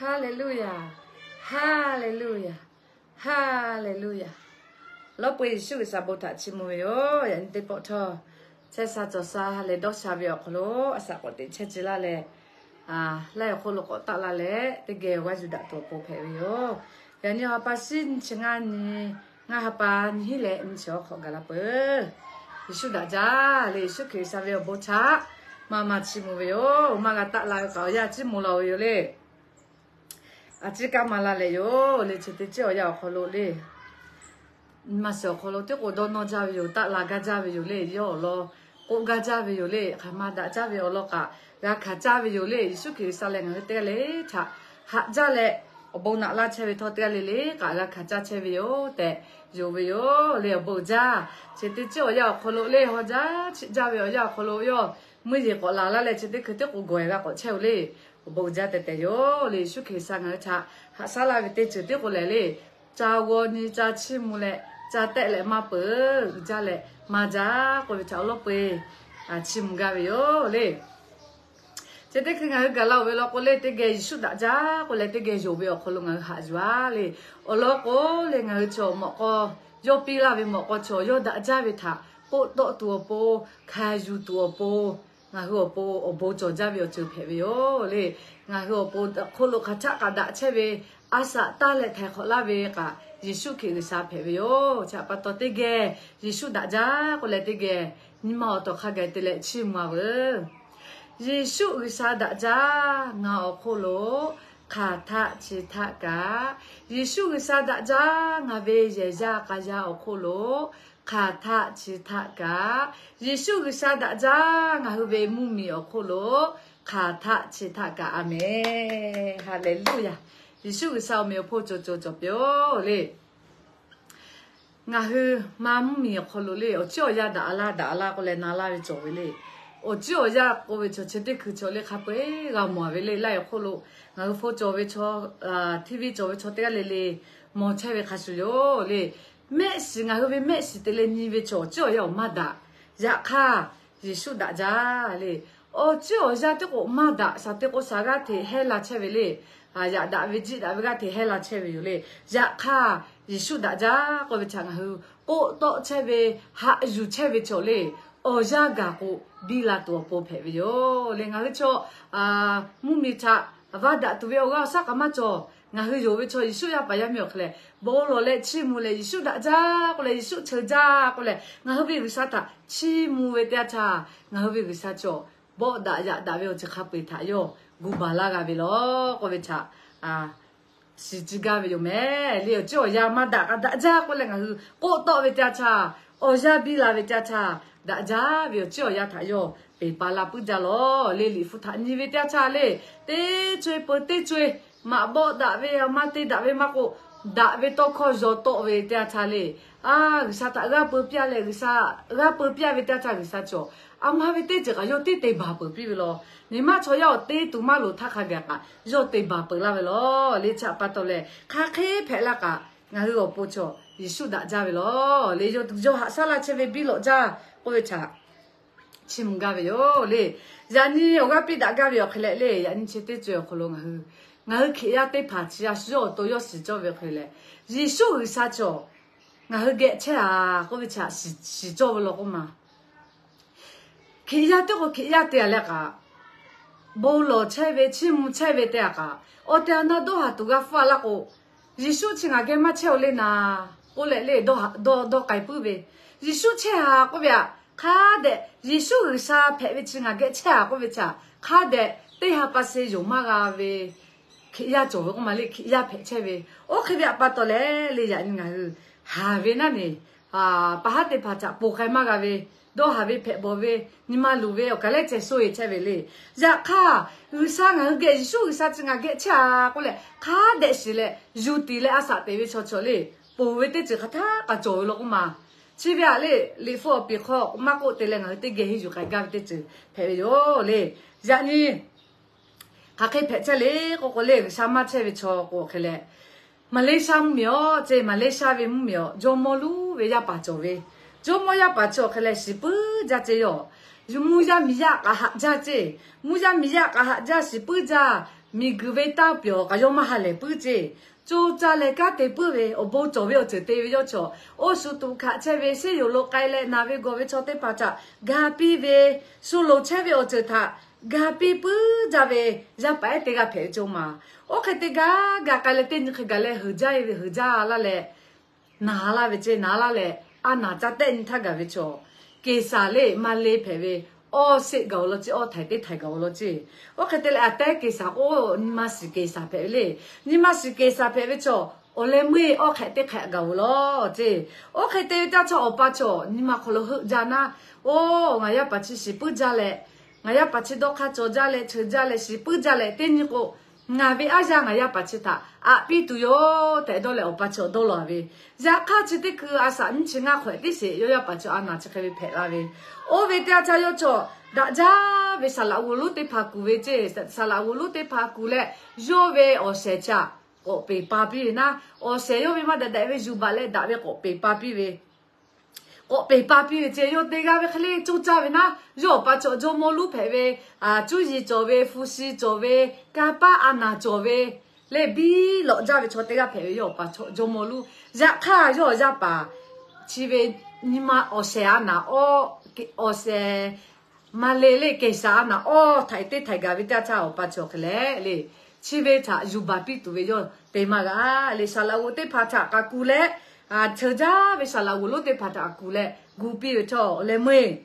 Haˍleˍluˆyaˬ. Haˍleˍluˆyaˬ. Haˍleˍluˆyaˬ. Lawˇ peuˬ Yeˍsuˆ G'uiˬsha bon htaꞈ chiˇ mvuh ve yoˬ. Yaꞈ nyi teˇ pawˆ htawˇ, chehˇ sha cawˬ sha leh dawˇ sha ve awˬ hk'aw lo a shaꞈ k'awꞈ teꞈ chehˇ ce laˇ leh, laiˉ awˬ hk'oˆ lo k'awꞈ taˆ la leh teˇ geh awˬ g'aˇ yuˬ daꞈ tuˬ awˬ pon hpehꞈ ve yoˬ. Yaꞈ nyi ha pa shiˉ nyi chi ngaˇ nyi, ngaˇ ha pa nyi hiˉ leh nyi chi awˬ hk'awꞈ gaˬ la peuˬ. Yeˍsuˆ daꞈ jaˇ le. Yeˍsuˆ Hkriꞈ G'uiˬsha ve awˬ bon htaꞈ maˇ maˇ chiˇ mvuh ve yoˬ. Maˇ g'a taˆ la ve kaꞈ awˬ yanˇ chiˇ mvuh la ve yoˬ le. A ciˉ kaˇ maˍ la leh yoˬ le. Chi teˇ ciˉ awˬ yanˇ awˬ hk'aw lo le, maˇ shiˍ awˬ hk'aw lo teˇ k'o dawˇ nawˇ jaˇ ve yoˬ. Taˆ la gaˇ jaˇ ve yoˬ le. Yawˇ awˬ lawn k'oˆ gaˇ jaˇ ve yoˬ le. Hk'aˬ ma daꞈ jaˇ ve awˬ lawn kaꞈ g'a hkanˍ caˇ ve yoˬ le. Yeˍsuˆ Hkriꞈ G'uiˬsha lehˬ ngaˬ hui teˇ g'aˇ le htaꞈ haꞈ jaˇ leh, awˬ bon naꞈ laˇ chehˇ ve htawˇ teˇ g'aˇ le le kaꞈ g'a hkanˍ caˇ chehˇ ve yoˬ tehꞈ yonˍ ve yoˬ le. Awˬ bon uiˍ jaˇ. Chi teˇ ciˉ awˬ yanˇ awˬ hk'aw lo le, haw jaˇ chiˆ jaˇ ve awˬ yanˇ awˬ hk'aw lo yawˇ mvuhˇ yeˬ k'awꞈ laˬ laˇ leh chi teˇ hkui teˇ k'o gawˬ e g'a k'awꞈ chehˇ oˬ le. Awˬ bon uiˍ jaˇ tehꞈ tehꞈ yoˬ le. Yeˍsuˆ Hkriꞈ G'uiˬsha ngaˬ hui htaꞈ haꞈ shaˉ laˇ ve teˇ ceuˬ teˇ k'o lehˬ le, ca g'aw nyi ca chiˇ mvuh leh ca tehˆ leh maˇ peuˬ jaˇ leh maˇ jaˇ k'oˆ ve htaꞈ awˬ lawˉ peu-eˬ chiˇ mvuh gaˇ ve yoˬ le. Chi teˇ hkui ngaˬ hui gaˬ la oˬ ve law k'o le, teˇ geh Yeˍsuˆ daꞈ jaˇ k'oˆ leh teˇ geh yonˍ ve awˬ hk'aw lo ngaˬ hui haꞈ yuˬ a le. Awˬ lawn k'o le, ngaˬ hui chaw mawꞈ k'aw yawˇ piˇ laˇ ve mawꞈ k'aw chaw yawˇ daꞈ jaˇ ve htaꞈ k'oˆ tawˆ tuˬ awˬ pon, hkanˍ yuˬ tuˬ awˬ pon, ngaˬ hui awˬ pon awˬ bon cawˬ jaˇ ve awˬ ceuˬ hpehꞈ ve yoˬ le. Ngaˬ hui awˬ pon hk'oˆ lo hk'aˬ htaˆ kaꞈ daꞈ chehˇ ve, a shaꞈ taˇ leh htaiˍ hk'awꞈ laˇ ve kaꞈ Yeˍsuˆ Hkriꞈ G'uiˬsha hpehꞈ ve yoˬ. Chi htaꞈ pa taw teˇ geh Yeˍsuˆ daꞈ jaˇ k'oˆ leh teˇ geh nyi ma awˬ tawˍ hk'a gaˬ te leh chiˇ mvuh a veuˬ. Yeˍsuˆ G'uiˬsha daꞈ jaˇ ngaˬ awˬ hk'oˆ lo hk'aˬ htaˆ chi htaˆ kaꞈ, Yeˍsuˆ G'uiˬsha daꞈ jaˇ ngaˬ ve yehˬ yaˇ k'a yaˇ awˬ hk'oˆ lo hk'aˬ htaˆ chi htaˆ kaꞈ, Yeˍsuˆ G'uiˬsha daꞈ jaˇ ngaˬ hui ve mvuhˇmiˬ awˬ hk'oˆ lo hk'aˬ htaˆ chi htaˆ kaꞈ. Aˍmenˍ. Haˍleˍluˆyaˬ. Yeˍsuˆ G'uiˬsha awˬ meꞈ awˬ hponˇ cawˬ cawˬ cawˬ peuˬ-oˬ le. Ngaˬ hui ma mvuhˇmiˬ awˬ hk'aw lo le, awˬ ciˉ awˬ yanˇ daꞈ a laˇ daꞈ a laˇ k'oˆ leh na laˇ ve cawˬ ve le. Awˬ ciˉ awˬ yanˇ k'oˆ ve chaw chi teˇ hkui chaw le hk'a peu-eˬ g'a mawˬ ve le. Laiˉ awˬ hk'oˆ lo ngaˬ hui hpu cawˬ ve chaw, TV cawˬ ve chaw teˇ g'aˇ le le mawˬ chehˇ ve hk'a shuˍ yoˬ le. Mehˆ shiˍ ngaˬ hui ve mehˆ shiˍ te leh nyi ve chaw awˬ ciˉ awˬ yanˇ awˬ maˇ daꞈ. Yaꞈ hk'aˇ, Yeˍsuˆ daꞈ jaˇ le. Awˬ ciˉ awˬ yanˇ teˇ k'o maˇ daꞈ, shaˍ te k'o shaˍ g'aˇ hteꞈ hehˇ la chehˇ ve le. Yaꞈ daꞈ ve jiˆ daꞈ ve g'aˇ hteꞈ hehˇ la chehˇ ve yoˬ le. Yaꞈ hk'aˇ, Yeˍsuˆ daꞈ jaˇ k'oˆ ve htaꞈ ngaˬ hui k'oˆ tawˆ chehˇ ve, haꞈ yuˬ chehˇ ve chaw le, awˬ yanˇ gaˬ k'o biˇ la tuˬ awˬ pon hpehꞈ ve yoˬ le. Ngaˬ hui chaw mvuhˇmiˬ htaꞈ vaˇ daꞈ tuˬ ve awˬ g'aˇ awˬ shaˉ k'a maˇ cawˬ. Ngaˬ hui yonˍ ve chaw Yeˍsuˆ yaˇ paˍ yaˇ miˇ awˬ hk'e leh, bon lawˬ leh chiˇ mvuh leh Yeˍsuˆ daꞈ jaˇ k'oˆ leh, Yeˍsuˆ cheu jaˇ k'oˆ leh, ngaˬ hui ve G'uiˬsha htaꞈ chiˇ mvuh ve teˇ yanˇ htaˇ, ngaˬ hui ve G'uiˬsha cawˬ bawˆ daꞈ yaꞈ daꞈ ve awˬ ceuˬ hk'a peu-eˬ htaꞈ yawˇ gu baˬ laˇ g'a ve law k'oˆ ve htaꞈ shiˍ ciˇ gaˇ ve yoˬ mehˍ le. Awˬ ciˉ awˬ yanˇ maˇ daꞈ k'a daꞈ jaˇ k'oˆ leh ngaˬ hui k'oˆ tawˆ ve teˇ yanˇ htaˇ, awˬ yanˇ biˇ la ve teˇ yanˇ htaˇ, daꞈ jaˇ ve awˬ ciˉ awˬ yanˇ htaꞈ yawˇ peˬ pa la puiˉ jaˇ law le. Liꞈ hpu htaꞈ nyi ve teˇ yanˇ htaˇ le, teˇ co-e peu teˇ co-e maꞈ bawˆ daꞈ ve, a maˇ te daꞈ ve maˇ k'o, daꞈ ve tawˇ hkawˇ yaw tawˆ ve teˇ yanˇ htaˇ le, a G'uiˬsha htaꞈ g'aˇ peu piˇ leh, G'uiˬsha g'aˇ peu piˇ ve teˇ yanˇ htaˇ G'uiˬsha cawˬ a ma ve teˇ ceuˬ kaꞈ yawˇ tiˉ te baˬ peuˬ piˇ ve law. Nyi ma chaw yaˇ awˬ te tuˬ maˇ loˍ htaˇ hk'a gaˬ kaꞈ yawˇ te baˬ peuˬ laˇ ve law le. Chi htaꞈ pa taw leh hk'aˬ hk'e hpehꞈ laˇ kaꞈ, ngaˬ hui awˬ pon chaw Yeˍsuˆ daꞈ jaˇ ve law le. Yawˇ haꞈ shaˉ laˇ chehˇ ve biˇ lawꞈ jaˇ k'oˆ ve htaꞈ chiˇ mvuh gaˇ ve yoˬ le. Yaꞈ nyi awˬ g'aˇ piˇ daꞈ gaˇ ve awˬ hk'e leh le, yaꞈ nyi chi teˇ co-e awˬ hk'aw lo ngaˬ hui, ngaˬ hui Hkriꞈ yaˇ teˇ hpaˍ chi a shu yawˇ awˬ to yawˇ shiˍ cawˇ ve awˬ hk'e leh, Yeˍsuˆ G'uiˬsha cawˬ ngaˬ hui geh chehˇ a k'oˆ ve htaꞈ shiˍ cawˇ ve law k'oˆ ma. Hkriꞈ yaˇ teˇ k'o Hkriꞈ yaˇ te a leh kaꞈ, bon lawˬ chehˇ ve chiˇ mvuh chehˇ ve te a kaꞈ, awˬ tehˬ awˬ na dawˇ haˍ tuˬ g'a hpfuhˇ a laˇ k'o, Yeˍsuˆ chi ngaˬ geh maˇ chehˇ-oˬ le naˍ k'oˆ leh le, dawˇ k'ai puiˉ ve. Yeˍsuˆ chehˇ a k'oˆ ve htaꞈ hk'a dehꞈ, Yeˍsuˆ G'uiˬsha hpehꞈ ve chi ngaˬ geh chehˇ a k'oˆ ve htaꞈ hk'a dehꞈ teˇ ha pa se yonˍ maˇ g'a ve Hkriꞈ yaˇ cawˬ ve k'oˆ ma le. Hkriꞈ yaˇ hpehꞈ chehˇ ve, oˇ hk'e ve htaꞈ pa taw leh le, yaꞈ nyi ngaˬ hui haˍ ve naˉ ne, pa haˉ teˇ hpaˍ htaꞈ ponˬ k'ai maˇ g'a ve, dawˇ haˍ ve hpehꞈ bawˬ ve, nyi ma luˬ ve awˬ kaˬ lehˉ ceh sho-eˬ chehˇ ve le. Yaꞈ hk'aˇ, G'uiˬsha ngaˬ hui geh, Yeˍsuˆ G'uiˬsha chi ngaˬ geh chehˇ a k'oˆ leh hk'a dehꞈ shiˍ leh yuˬ tiˍ leh a shaꞈ teꞈ ve chaw chaw le, ponˬ ve teˇ ceuˬ hk'aˬ htaˇ k'a cawˬ ve law k'oˆ ma. Chi ve htaꞈ le, Liꞈ hpu awˬ piˍ hk'aw maˇ k'oˆ te leh ngaˬ hui teˇ geh henˇ yuˬ k'ai gaˇ ve teˇ ceuˬ hpehꞈ ve yoˬ le. Yaꞈ nyi hk'aˬ hk'e hpehꞈ chehˇ le k'oˆ k'o le, G'uiˬsha maˇ chehˇ ve chaw k'o hk'e leh, Maˍleˍshaˆ mvuhˇmiˬ aw, ceˇ Maˍleˍshaˆ ve mvuhˇmiˬ aw, jawˇmawˇ luˉ ve yaˇ paˍ cawˬ ve, jawˇmawˇ yaˇ paˍ chi awˬ hk'e leh shiˍ puiˉ jaˇ ceˇ yoˬ. Mvuhˇ yaˇ miˬ yaˇ k'aꞈ haꞈ jaˇ ceˇ. Mvuhˇ yaˇ miˬ yaˇ k'aꞈ haꞈ jaˇ, shiˍ puiˉ jaˇ. Miˬguiˬ ve taˇ pyawˬ k'aꞈ yawˇ maˇ ha lehˬ puiˉ ceˇ. Co caˇ leh kanˉ te puiˉ ve awˬ bon cawˬ ve awˬ ceuˬ te ve yawˇ chaw, oˇ shu tuꞈ hkaꞈ chehˇ ve, sheˉ yoˬ lo k'ai leh naˬ ve gawˬ ve chaw teˇ hpaˍ htaꞈ ga piˇ ve, shu loˍ chehˇ ve awˬ ceuˬ htaꞈ ga piˇ puiˉ jaˇ ve, yaˇ paˍ ehˉ teˇ g'aˇ hpehꞈ ve cawˇ ma. Oˇ hk'e te gaˇ gaˇ k'ai leh teˇ nyi hk'e gaˬ leh heuˬ jaˇ ve, heuˬ jaˇ laˇ leh naˬ laˇ ve ceˇ. Naˬ laˇ leh a naˬ ca tehˆ nyi htaˇ gaˬ ve chaw, Keˍsaˍ le Maˍleˇ hpehꞈ ve, awˇ sheˆ gaˬ-oˬ law ceˇ, awˇ htaiˍ teˇ htaiˍ gaˬ-oˬ law ceˇ. Oˇ hk'e te leh aˬ tehˉ Keˍsaˍ k'o, nyi ma shiˍ Keˍsaˍ hpehꞈ ve le. Nyi ma shiˍ Keˍsaˍ hpehꞈ ve chaw, awˬ leh meuˇ-e awˇ hk'ehꞈ teˇ hk'ehꞈ gaˬ-oˬ law ceˇ. Oˇ hk'e te ve teˇ yanˇ chaw awˬ pa chaw nyi ma hk'aw lo heuˆ jaˇ naˉ, oˇ ngaˬ yaˇ paˍ chi shiˍ puiˉ jaˇ leh, ngaˬ yaˇ paˍ chi dawˇ hk'aˇ cawˬ jaˇ leh, cheuˬ jaˇ leh, shiˍ puiˉ jaˇ leh, teˇ nyi k'o ngaˬ ve aˉ yaˇ ngaˬ yaˇ paˍ chi htaꞈ aꞈ piˇ tuˬ yoˬ tehꞈ dawˇ leh awˬ pa chaw dawˇ law ve. Yaꞈ hk'aˇ chi teˇ hkui a shaꞈ nyiˇ chi ngaˇ hk'awehꞈ tiˉ sheˍ yawˇ yaˇ paˍ chaw a naˬ chi hk'e ve hpehꞈ la ve. Oˇ ve teˇ yanˇ chaw yawˇ chaw daꞈ jaˇ ve saˍ laꞈ g'oˍ lonˉ teˇ hpaˍ kuˬ ve ceˇ. Saˍ laꞈ g'oˍ lonˉ teˇ hpaˍ kuˬ leh, yawˇ ve awˬ shehˍ chaꞈ k'awꞈ peˬ pa piˇ ve naˉ, awˬ shehˍ yawˇ ve maˇ daꞈ daꞈ ve yuˬ baˬ leh daꞈ ve k'awꞈ peˬ pa piˇ ve k'awꞈ peˬ pa piˇ ve ceˇ. Yawˇ te g'a ve hk'e le coˇ caˇ ve naˉ, yawˇ awˬ pa chaw jawˇmawˇ lonˉ hpehꞈ ve, cuˇ yiˍ cawˬ ve, hpu shi cawˬ ve, kanˇ paˆ a naˬ cawˬ ve, leh biˇ lawꞈ jaˇ ve chaw teˇ g'aˇ hpehꞈ ve yawˇ awˬ pa chaw jawˇmawˇ lonˉ. Yaꞈ hk'aˇ yawˇ awˬ yaˇ paˍ chi ve nyi ma awˬ shehˍ a naˬ, awˬ shehˍ Maˍleˇ le Keˍsaˍ a naˬ awˇ htaiˍ teˇ htaiˍ gaˬ ve teˇ yanˇ chaw awˬ pa chaw hk'e leh le, chi ve htaꞈ yuˬ baˬ piˇ tuˬ ve yawˇ te maˇ g'a le. Saˍ laꞈ g'oˍ teˇ hpaˍ htaꞈ k'a kuˬ leh, cheuˬ jaˇ ve saˍ laꞈ g'oˍ lonˉ teˇ hpaˍ htaꞈ k'a kuˬ leh gu piˇ ve chaw leh meuˇ-e,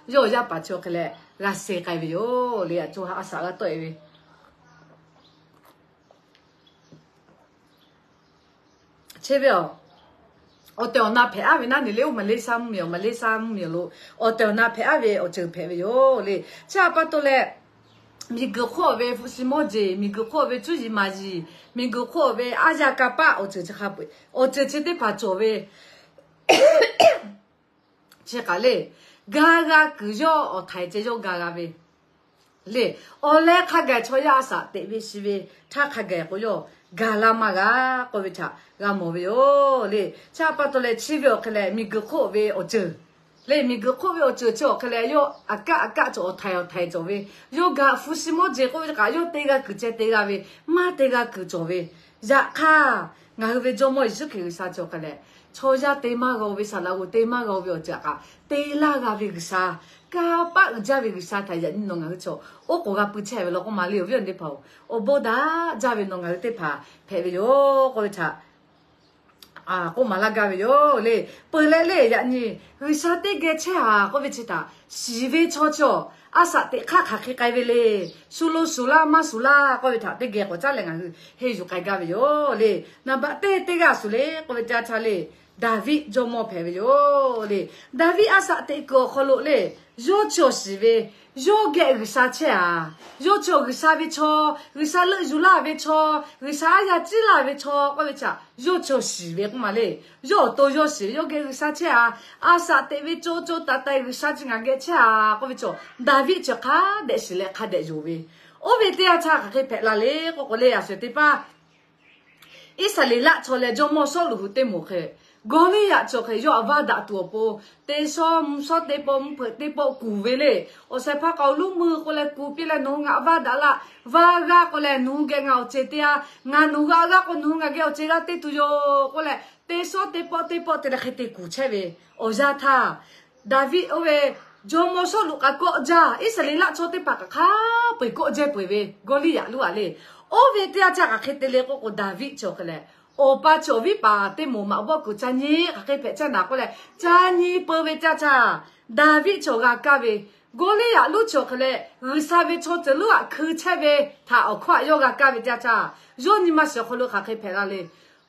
yawˇ awˬ yaˇ paˍ chaw hk'e leh g'a se k'ai ve yoˬ le. Aˬ co ha a shaꞈ g'a tawˆ-e ve Chi ve awˬ tehˬ awˬ na hpehꞈ aˉ ve naˉ, neˬ le oˇ Maˍleˇsaˇ mvuhˇmiˬ awˬ, Maˍleˇsaˇ mvuhˇmiˬ awˬ lo awˬ tehˬ awˬ na hpehꞈ aˉ ve awˬ ceuˬ hpehꞈ ve yoˬ le. Chi a pa taw leh, miˬguiˬ hk'oˆ ve hpu shi mawˇ jeˬ, miˬguiˬ hk'oˆ ve cuˇ yiˍ maˍ yiˍ, miˬguiˬ hk'oˆ ve aˉ yaˇ kanˇ paˆ awˬ ceuˬ chi hk'a peu-eˬ, awˬ ceuˬ chi teˇ hpaˍ cawˬ ve chi hk'aˬ le, ga g'a kuiˬ yawˇ awˬ htaiˍ ceh yawˇ ga g'a ve le. Awˬ leh hk'a gaˬ chaw yaˇ a shaꞈ teꞈ ve shi ve htaˇ hk'a gaˬ k'o yawˇ ga laˇ maˇ g'a k'oˆ ve htaꞈ g'a mawˬ ve yoˬ le. Chi a pa taw leh chi ve awˬ hk'e leh miˬguiˬ hk'oˆ ve awˬ ceuˬ le, miˬguiˬ hk'oˆ ve awˬ ceuˬ chi awˬ hk'e leh yawˇ aꞈ kaˆ aꞈ kaˆ cawˬ, awˬ htaiˍ awˬ htaiˍ cawˬ ve, yawˇ ga hpu shi mawˇ jeˬ k'oˆ ve kaꞈ yawˇ te g'a kuiˬ ceh te g'a ve, maˇ te g'a kuiˬ cawˬ ve. Yaꞈ hk'aˇ, ngaˬ hui ve Jawˇmawˇ Yeˍsuˆ Hkriꞈ G'uiˬsha chi awˬ hk'e leh, chaw yaˇ te maˇ g'a-o ve, saˍ laꞈ g'oˍ te maˇ g'a-o ve awˬ ceuˬ kaꞈ te laˇ g'a ve G'uiˬsha, kanˇ paˆ uiˍ jaˇ ve G'uiˬsha htaꞈ yaꞈ nyi nawˬ ngaˬ hui chaw oˉ k'oˍ g'a pui chehˇ ve law k'oˆ ma le. Awˬ viˉ awˬ nyi teˇ hpaˍ-oˬ, awˬ bon daꞈ jaˇ ve nawˬ ngaˬ hui teˇ hpaˍ hpehꞈ ve yoˬ k'oˆ ve htaꞈ k'oˆ maˍ laˇ gaˇ ve yoˬ le. Peuˬ leh le, yaꞈ nyi G'uiˬsha teˇ geh chehˇ-a k'oˆ ve chi htaꞈ shiˍ ve chaw chi awˬ a shaꞈ teꞈ hk'aˇ hk'aˬ hk'e k'ai ve le. Shu lo shuˍ laˇ maˇ shuˍ laˇ k'oˆ ve htaꞈ teˇ geh k'awꞈ caˉ leh ngaˬ hui henˇ yuˬ k'ai gaˇ ve yoˬ le. Naˍ baꞈ teˇ teˇ g'aˇ shuˍ le k'oˆ ve teˇ yanˇ htaˇ le, Daˍviˆ jawˇmawˇ hpehꞈ ve yoˬ le. Daˍviˆ a shaꞈ teꞈ kuiˬ awˬ hk'aw lo le, yawˇ chi awˬ shiˍ ve, yawˇ geh G'uiˬsha chehˇ-a. Yawˇ chi awˬ G'uiˬsha ve chaw, G'uiˬsha leuˆ yuˬ laˇ ve chaw, G'uiˬsha aˉ yaˇ ciˇ laˇ ve chaw k'oˆ ve htaꞈ yawˇ chi awˬ shiˍ ve k'oˆ ma le. Yawˇ awˬ to yawˇ shiˍ ve, yawˇ geh G'uiˬsha chehˇ-a. A shaꞈ teꞈ ve co co taiˍ taiˍ G'uiˬsha chi ngaˬ geh chehˇ-a k'oˆ ve chaw, Daˍviˆ chi hk'a dehꞈ shiˍ leh hk'a dehꞈ yonˍ ve. Oˇ ve teˇ yanˇ htaˇ hk'aˬ hk'e hpehꞈ la le k'oˆ k'o le, a shu teˇ paˆ Iˉsaˍreˍlaˆ chaw leh jawˇmawˇ Sawˉluꞈ hui teˇ moˍ hk'e, Gawˇliˇyaꞈ chi awˬ hk'e yawˇ aꞈ vaˇ daꞈ tuˬ awˬ pon, teˇ shawˉ mvuhˇ shawˉ teˇ pawˆ mvuhˇ hpeuꞈ teˇ pawˆ kuˬ ve le. Awˬ shehˍ hpaˇ k'aoˍ luˇ mui k'o leh kuˬ piˇ leh, nawˬ hui ngaˬ vaˇ daꞈ laˇ, vaˇ g'aˇ k'o leh nawˬ hui geh ngaˬ awˬ ceˬ te-a. Ngaˬ nawˬ hui aꞈ g'aˇ k'o nawˬ hui ngaˬ geh awˬ ceˬ g'a te tuˬ yoˬ k'oˆ leh, teˇ shawˉ teˇ pawˆ teˇ pawˆ te leh hk'e te kuˬ chehˇ ve. Awˬ yanˇ htaˇ Daˍviˆ oˇ ve jawˇmawˇ Sawˉluꞈ k'aꞈ kawˆ jaˇ, Iˉsaˍreˍlaˆ chaw teˇ hpaˍ kaꞈ hk'a peu-eˬ kawˆ jehˇ peu-eˬ ve Gawˇliˇyaꞈ lonˉ-a le. Oˇ ve teˇ yanˇ htaˇ hk'aˬ hk'e te le k'oˆ k'o, Daˍviˆ chi awˬ hk'e leh, awˬ pa chi awˬ viˉ paˍ teˇ moˍ maꞈ bawˆ kuiˬ ca nyi hk'aˬ hk'e hpehꞈ chehˇ naˍ k'oˆ leh, ca nyi peu ve teˇ yanˇ htaˇ, Daˍviˆ chi awˬ g'a kaˇ ve, Gawˇliˇyaꞈ lonˉ chi awˬ hk'e leh G'uiˬsha ve chaw ceuˬ lonˉ aꞈ hkui chehˇ ve htaꞈ awˬ hkawˇ aꞈ yawˇ g'a kaˇ ve teˇ yanˇ htaˇ, yawˇ nyi ma shiˍ awˬ hk'aw lo hk'aˬ hk'e hpehꞈ la le.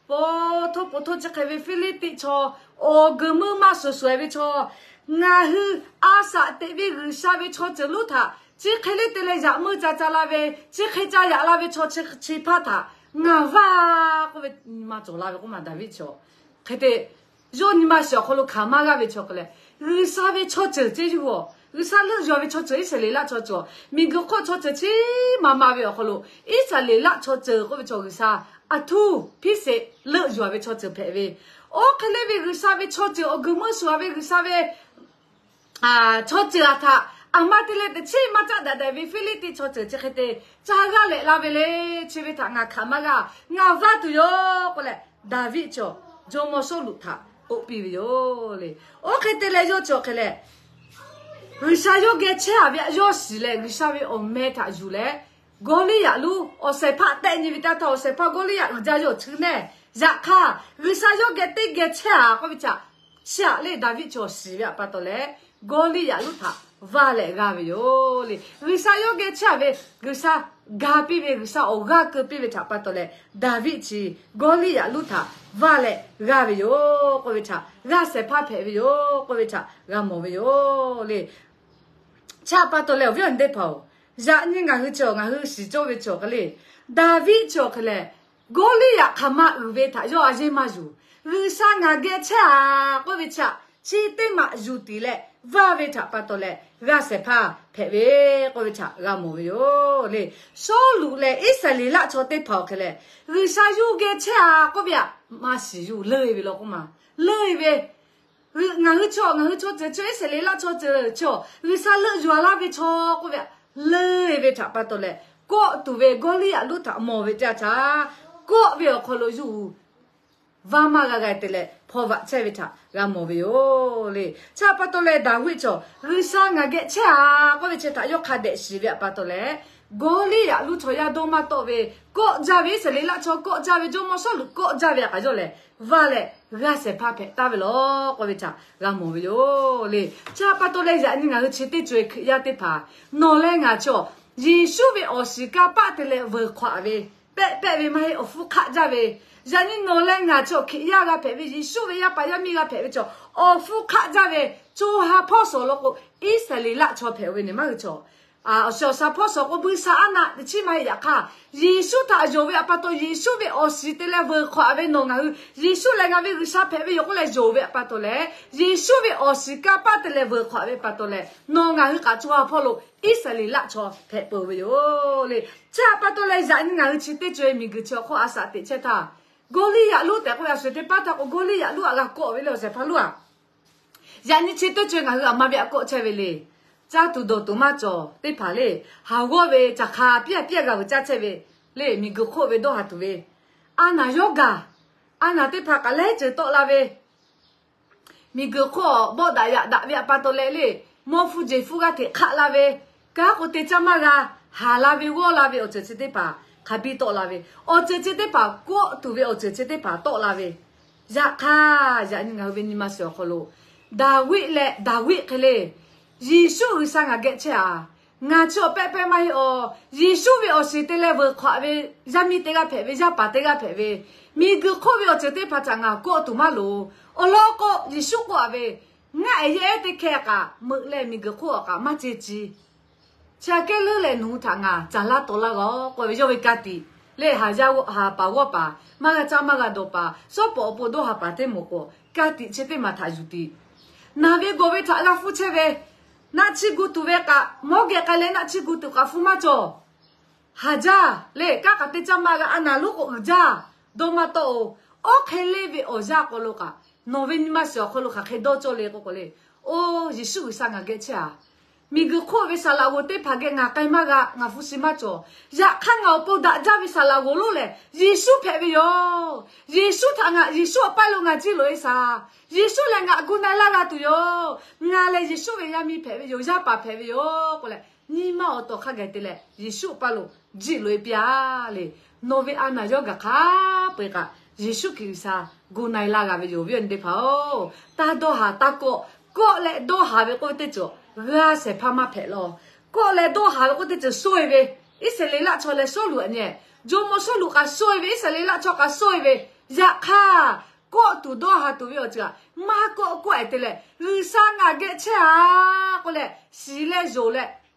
Po htoˇ po htoˇ chi hk'e ve Hpiˇliˇtiˆ chaw, awˬ guiˬ meuˇ maˇ shuˍ shuˍ-e ve chaw, ngaˬ hui a shaꞈ teꞈ ve G'uiˬsha ve chaw ceuˬ lonˉ htaꞈ chi hk'e le te leh yaꞈ meuˇ ca ca la ve, chi hk'e ca yaꞈ la ve chaw chi hpaˇ htaꞈ ngaˬ vaˇ k'oˆ ve, nyi ma cawˬ la ve k'oˆ ma Daˍviˆ chaw. Hk'e te, yawˇ nyi ma shiˍ awˬ hk'aw lo hkanˍ maˇ g'aˇ ve chaw hk'e leh, G'uiˬsha ve chaw ceuˬ ceh yuˬ-oˬ. G'uiˬsha leuˆ yuˬ-a ve chaw ceuˬ Iˉsaˍreˍlaˆ chaw ceuˬ, miˬguiˬ hk'oˆ chaw ceuˬ chi ma ma ve awˬ hk'aw lo, Iˉsaˍreˍlaˆ chaw ceuˬ k'oˆ ve chaw G'uiˬsha aˬ htuˇ hpiˇ sheˍ leuˆ yuˬ-a ve chaw ceuˬ hpehꞈ ve. Oˇ hk'e le ve G'uiˬsha ve chaw ceuˬ awˬ guiˬ meuˇ shuˍ-a ve G'uiˬsha ve chaw ceuˬ a htaꞈ aˬ ma te leh teꞈ chiˉ maˇ caˆ daꞈ daꞈ ve Hpiˇliˇtiˆ chaw ceuˬ chi hk'e te caˇ g'aˇ lehꞈ la ve le. Chi ve htaꞈ ngaˬ hkanˍ maˇ g'a, ngaˬ vaˇ tuˬ yoˬ k'oˆ leh, Daˍviˆ chaw jawˇmawˇ Sawˉluꞈ htaꞈ k'oˆ piˇ ve yoˬ le. Oˇ hk'e te leh yawˇ cawˬ hk'e leh, G'uiˬsha yawˇ geh chehˇ a ve htaꞈ yawˇ shiˍ leh G'uiˬsha ve awˬ meh htaꞈ yuˬ leh, Gawˇliˇyaꞈ lonˉ awˬ shehˍ hpaˇ tehˆ nyi ve teˇ htaˇ, awˬ shehˍ hpaˇ Gawˇliˇyaꞈ uiˍ jaˇ yawˇ awˬ cheuˇ nehˇ. Yaꞈ hk'aˇ, G'uiˬsha yawˇ geh teˇ geh chehˇ a k'oˆ ve htaꞈ chi aꞈ leh Daˍviˆ chaw shiˍ ve htaꞈ pa taw leh, Gawˇliˇyaꞈ lonˉ htaꞈ vaˇ leh g'a ve yoˬ le. G'uiˬsha yawˇ geh chehˇ a ve, G'uiˬsha ga piˇ ve, G'uiˬsha awˬ g'aˇ keu piˇ ve htaꞈ pa taw leh, Daˍviˆ chi Gawˇliˇyaꞈ lonˉ htaꞈ vaˇ leh g'a ve yoˬ k'oˆ ve htaꞈ, g'aˇ shehˍ hpaˇ hpehꞈ ve yoˬ k'oˆ ve htaꞈ g'a mawˬ ve yoˬ le. Chi htaꞈ pa taw leh awˬ viˉ awˬ nyi teˇ hpaˍ-oˬ, yaꞈ nyi ngaˬ hui chi ngaˬ hui shiˍ cawˇ ve chi awˬ hk'e le, Daˍviˆ chi awˬ hk'e leh, Gawˇliˇyaꞈ hk'aˬ ma uiˍ ve htaꞈ yawˇ a yeˇ maˇ yuˬ. G'uiˬsha ngaˬ geh chehˇ a k'oˆ ve chi htaꞈ chi teˇ maꞈ yuˬ tiˍ leh vaˇ ve htaꞈ pa taw leh, g'aˇ shehˍ hpaˇ hpehꞈ ve k'oˆ ve htaꞈ g'a mawˬ ve yoˬ le. Sawˉluꞈ leh Iˉsaˍreˍlaˆ chaw teˇ hpaˍ awˬ hk'e leh, G'uiˬsha yawˇ geh chehˇ a k'oˆ ve htaꞈ maˇ shiˍ yuˬ, leuˆ e ve law k'oˆ ma, leuˆ e ve. Ngaˬ hui chaw, ngaˬ hui chaw ceuˬ chi, Iˉsaˍreˍlaˆ chaw ceuˬ chi, G'uiˬsha leuˆ yuˬ a laˇ ve chaw k'oˆ ve htaꞈ leuˆ e ve htaꞈ pa taw leh, kawˆ tuˬ ve Gawˇliˇyaꞈ lonˉ htaꞈ mawˬ ve teˇ yanˇ htaˇ, kawˆ ve awˬ hk'aw lo yawˇ hui vaˇ maˇ g'a g'a te leh hpaw vaꞈ chehˇ ve htaꞈ g'a mawˬ ve yoˬ le. Chi htaꞈ pa taw leh Daˍviˆ chaw, G'uiˬsha ngaˬ geh chehˇ a k'oˆ ve chi htaꞈ yawˇ hk'a dehꞈ shiˍ ve htaꞈ pa taw leh, Gawˇliˇyaꞈ lonˉ chaw yaˇ dawˇ maˇ tawˆ ve, kawˆ jaˇ ve, Iˉsaˍreˍlaˆ chaw kawˆ jaˇ ve, jawˇmawˇ Sawˉluꞈ kawˆ jaˇ ve htaꞈ kaꞈ yawˇ lehˬ vaˇ leh g'aˇ shehˍ hpaˇ hpehꞈ taˍ ve law k'oˆ ve htaꞈ g'a mawˬ ve yoˬ le. Chi htaꞈ pa taw leh yaꞈ nyi ngaˬ hui chi teˇ co e Hkriꞈ yaˇ teˇ hpaˍ, nawˬ leh ngaˬ chaw, Yeˍsuˆ ve awˬ shiˍ kanˇ paˆ te leh veuˬ hk'awꞈ ve, pehˆ pehˆ ve maˇ heˆ, awˬ hpfuhˇ hk'aˆ jaˇ ve, yaꞈ nyi nawˬ leh ngaˬ chaw Hkriꞈ yaˇ g'a hpehꞈ ve, Yeˍsuˆ ve yaˇ paˍ yaˇ miˇ g'a hpehꞈ ve chaw, awˬ hpfuhˇ hk'aˆ jaˇ ve, co ha hpawˇ shawˍ law k'o, Iˉsaˍreˍlaˆ chaw hpehꞈ ve ne maˇ hui chaw. Awˬ shiˍ awˬ shaˍ hpawˇ shawˍ k'o, buiˇshaˆaˉnaˆ teꞈ chiˉ maˇ heˆ. Yaꞈ hk'aˇ, Yeˍsuˆ htaꞈ yonˍ ve htaꞈ pa taw, Yeˍsuˆ ve awˬ shiˍ te leh veuˬ hk'awꞈ ve nawˬ ngaˬ hui, Yeˍsuˆ lehˬ ngaˬ ve G'uiˬsha hpehꞈ ve yoˬ k'oˆ leh yonˍ ve htaꞈ pa taw leh, Yeˍsuˆ ve awˬ shiˍ kanˇ paˆ te leh veuˬ hk'awꞈ ve pa taw leh, nawˬ ngaˬ hui kaꞈ co ha hpawˇ lo Iˉsaˍreˍlaˆ chaw hpehꞈ peuˬ ve yoˬ le. Chi htaꞈ pa taw leh yaꞈ nyi ngaˬ hui chi teˇ co e miˬguiˬ chi awˬ hk'oˆ a shaꞈ teꞈ chehˇ htaˇ, Gawˇliˇyaꞈ lonˉ tehꞈ k'oˆ ve a shu teˇ paˉ htaˇ k'o, Gawˇliˇyaꞈ lonˉ htaꞈ g'a kawˆ ve le, awˬ shehˍ hpaˇ lonˉ a. Yaꞈ nyi chi teˇ co e ngaˬ hui aˬ ma ve htaꞈ kawˆ chehˇ ve le. Caˇ tuˬ dawˬ tuˬ maˇ cawˬ teˇ hpaˍ le, haˍ g'awˇ ve caˬ hk'a piˇ a piˇ a g'a veuꞈ caˇ chehˇ ve le, miˬguiˬ hk'oˆ ve dawˇ haˍ tuˬ ve, a naˍ yawˇ gaˬ, a naˍ teˇ hpaˍ k'aˬ lehˉ ceuˬ tawˆ la ve, miˬguiˬ hk'oˆ bawˆ daꞈ yaꞈ daꞈ ve htaꞈ pa taw leh le, mawˇ hpfuhˇ jeˬ hpfuhˇ g'aˇ hteꞈ hk'aˆ la ve, kanˉ k'o te caˇ maˇ g'a, haˍ la ve g'awˇ la ve awˬ ceuˬ chi teˇ hpaˍ hk'a biˇ tawˆ la ve, awˬ ceuˬ chi teˇ hpaˍ kawˆ tuˬ ve awˬ ceuˬ chi teˇ hpaˍ tawˆ la ve, yaꞈ hk'aˇ, yaꞈ nyi ngaˬ hui ve nyi ma shiˍ awˬ hk'aw lo, Daˍviˆ leh Daˍviˆ hk'e le, Yeˍsuˆ G'uiˬsha ngaˬ geh chehˇ a. Ngaˬ chi awˬ pehˇ pehˇ maˇ heˆ awˬ. Yeˍsuˆ ve awˬ shiˍ te leh veuˬ hk'awꞈ ve yaˇ miˇ teˇ g'aˇ hpehꞈ ve, yaˇ paˍ teˇ g'aˇ hpehꞈ ve, miˬguiˬ hk'oˆ ve awˬ ceuˬ teˇ hpaˍ htaꞈ ngaˬ kawˆ tuˬ maˇ loˍ. Awˬ lawn k'o, Yeˍsuˆ k'oˆ a ve, Ngaˬ ehˍ yehˬ ehˉ teˇ hkeh kaꞈ meuꞈ leh miˬguiˬ hk'oˆ awˬ kaꞈ maˇ ceh ci. Chi aꞈ kehˉ leuˉ leh nawˬ hui htaꞈ ngaˬ caˬ laˇ taw laˇ g'a k'oˆ ve yawˇ ve ka tiꞈ leh, haˍ yaˇ haˍ paˍ g'awˇ paˍ, maˇ g'a caˇ maˇ g'a dawˬ paˍ, shawˉ pawˍ awˬ pon dawˇ haˍ paˍ teˇ moˍ k'o, ka tiꞈ chi teˇ maˬ htaꞈ yuˬ tiꞈ. Naˬ ve gawˬ ve htaꞈ g'a hpfuhˇ chehˇ ve, naˆ chiˇ gu tuˬ ve kaꞈ mawˉ geh k'ai leh naˆ chiˇ gu tuˬ kaꞈ hpfuhˇ maˇ cawˬ. Haˍ jaˇ le, kanˉ k'aꞈ te caˇ maˇ g'a, a naˍ lonˉ k'o uiˍ jaˇ, dawˇ maˇ tawˆ-oˬ. Oˇ hk'e le ve awˬ yanˇ k'aw lo kaꞈ, nawˬ ve nyi ma shiˍ awˬ hk'aw lo hk'aˬ hk'e dawˇ cawˇ le k'oˆ k'o le, Oˇ, Yeˍsuˆ G'uiˬsha ngaˬ geh chehˇ a. Miˬguiˬ hk'oˆ ve saˍ laꞈ g'oˍ teˇ hpaˍ geh ngaˬ k'ai maˇ g'a, ngaˬ hpu shi maˇ cawˬ. Yaꞈ hk'aˇ, ngaˬ awˬ pon daꞈ jaˇ ve saˍ laꞈ g'oˍ lonˉ lehˬ Yeˍsuˆ hpehꞈ ve yoˬ. Yeˍsuˆ htaꞈ ngaˬ, Yeˍsuˆ awˬ paˇ lo ngaˬ jiˇ loꞈ e shaˍ. Yeˍsuˆ lehˬ ngaˬ gu na e laˇ g'a tuˬ yoˬ. Ngaˬ lehˬ Yeˍsuˆ ve yaˇ miˇ hpehꞈ ve yoˬ, yaˇ paˍ hpehꞈ ve yoˬ k'oˆ leh, nyi ma awˬ tawˍ hk'a gaˬ te leh Yeˍsuˆ awˬ paˇ lo jiˇ loꞈ e piˇ a le. Nawˬ ve a naˍ yawˇ gaˬ hk'a peu-eˬ kaꞈ, Yeˍsuˆ Hkriꞈ G'uiˬsha gu na e laˇ g'a ve yoˬ, awˬ viˉ awˬ nyi teˇ hpaˍ-oˬ. Taˇ dawˇ haˍ taˇ kawˆ. Kawˆ leh dawˇ haˍ ve k'oˆ ve teˇ ceuˬ g'aˇ shehˍ hpaˇ maˇ hpehꞈ law. Kawˆ leh dawˇ haˍ ve k'oˆ teˇ ceuˬ sawˇ e ve, Iˉsaˍreˍlaˆ chaw leh Sawˉluꞈ aꞈ nyi, jawˇmawˇ Sawˉluꞈ k'aꞈ sawˇ e ve, Iˉsaˍreˍlaˆ chaw k'aꞈ sawˇ e ve, yaꞈ hk'aˇ, kawˆ tuˬ dawˇ haˍ tuˬ ve awˬ ceuˬ aꞈ maˇ kawˆ kawˆ e te leh, G'uiˬsha ngaˬ geh chehˇ a k'oˆ leh, shiˍ leh yonˍ leh,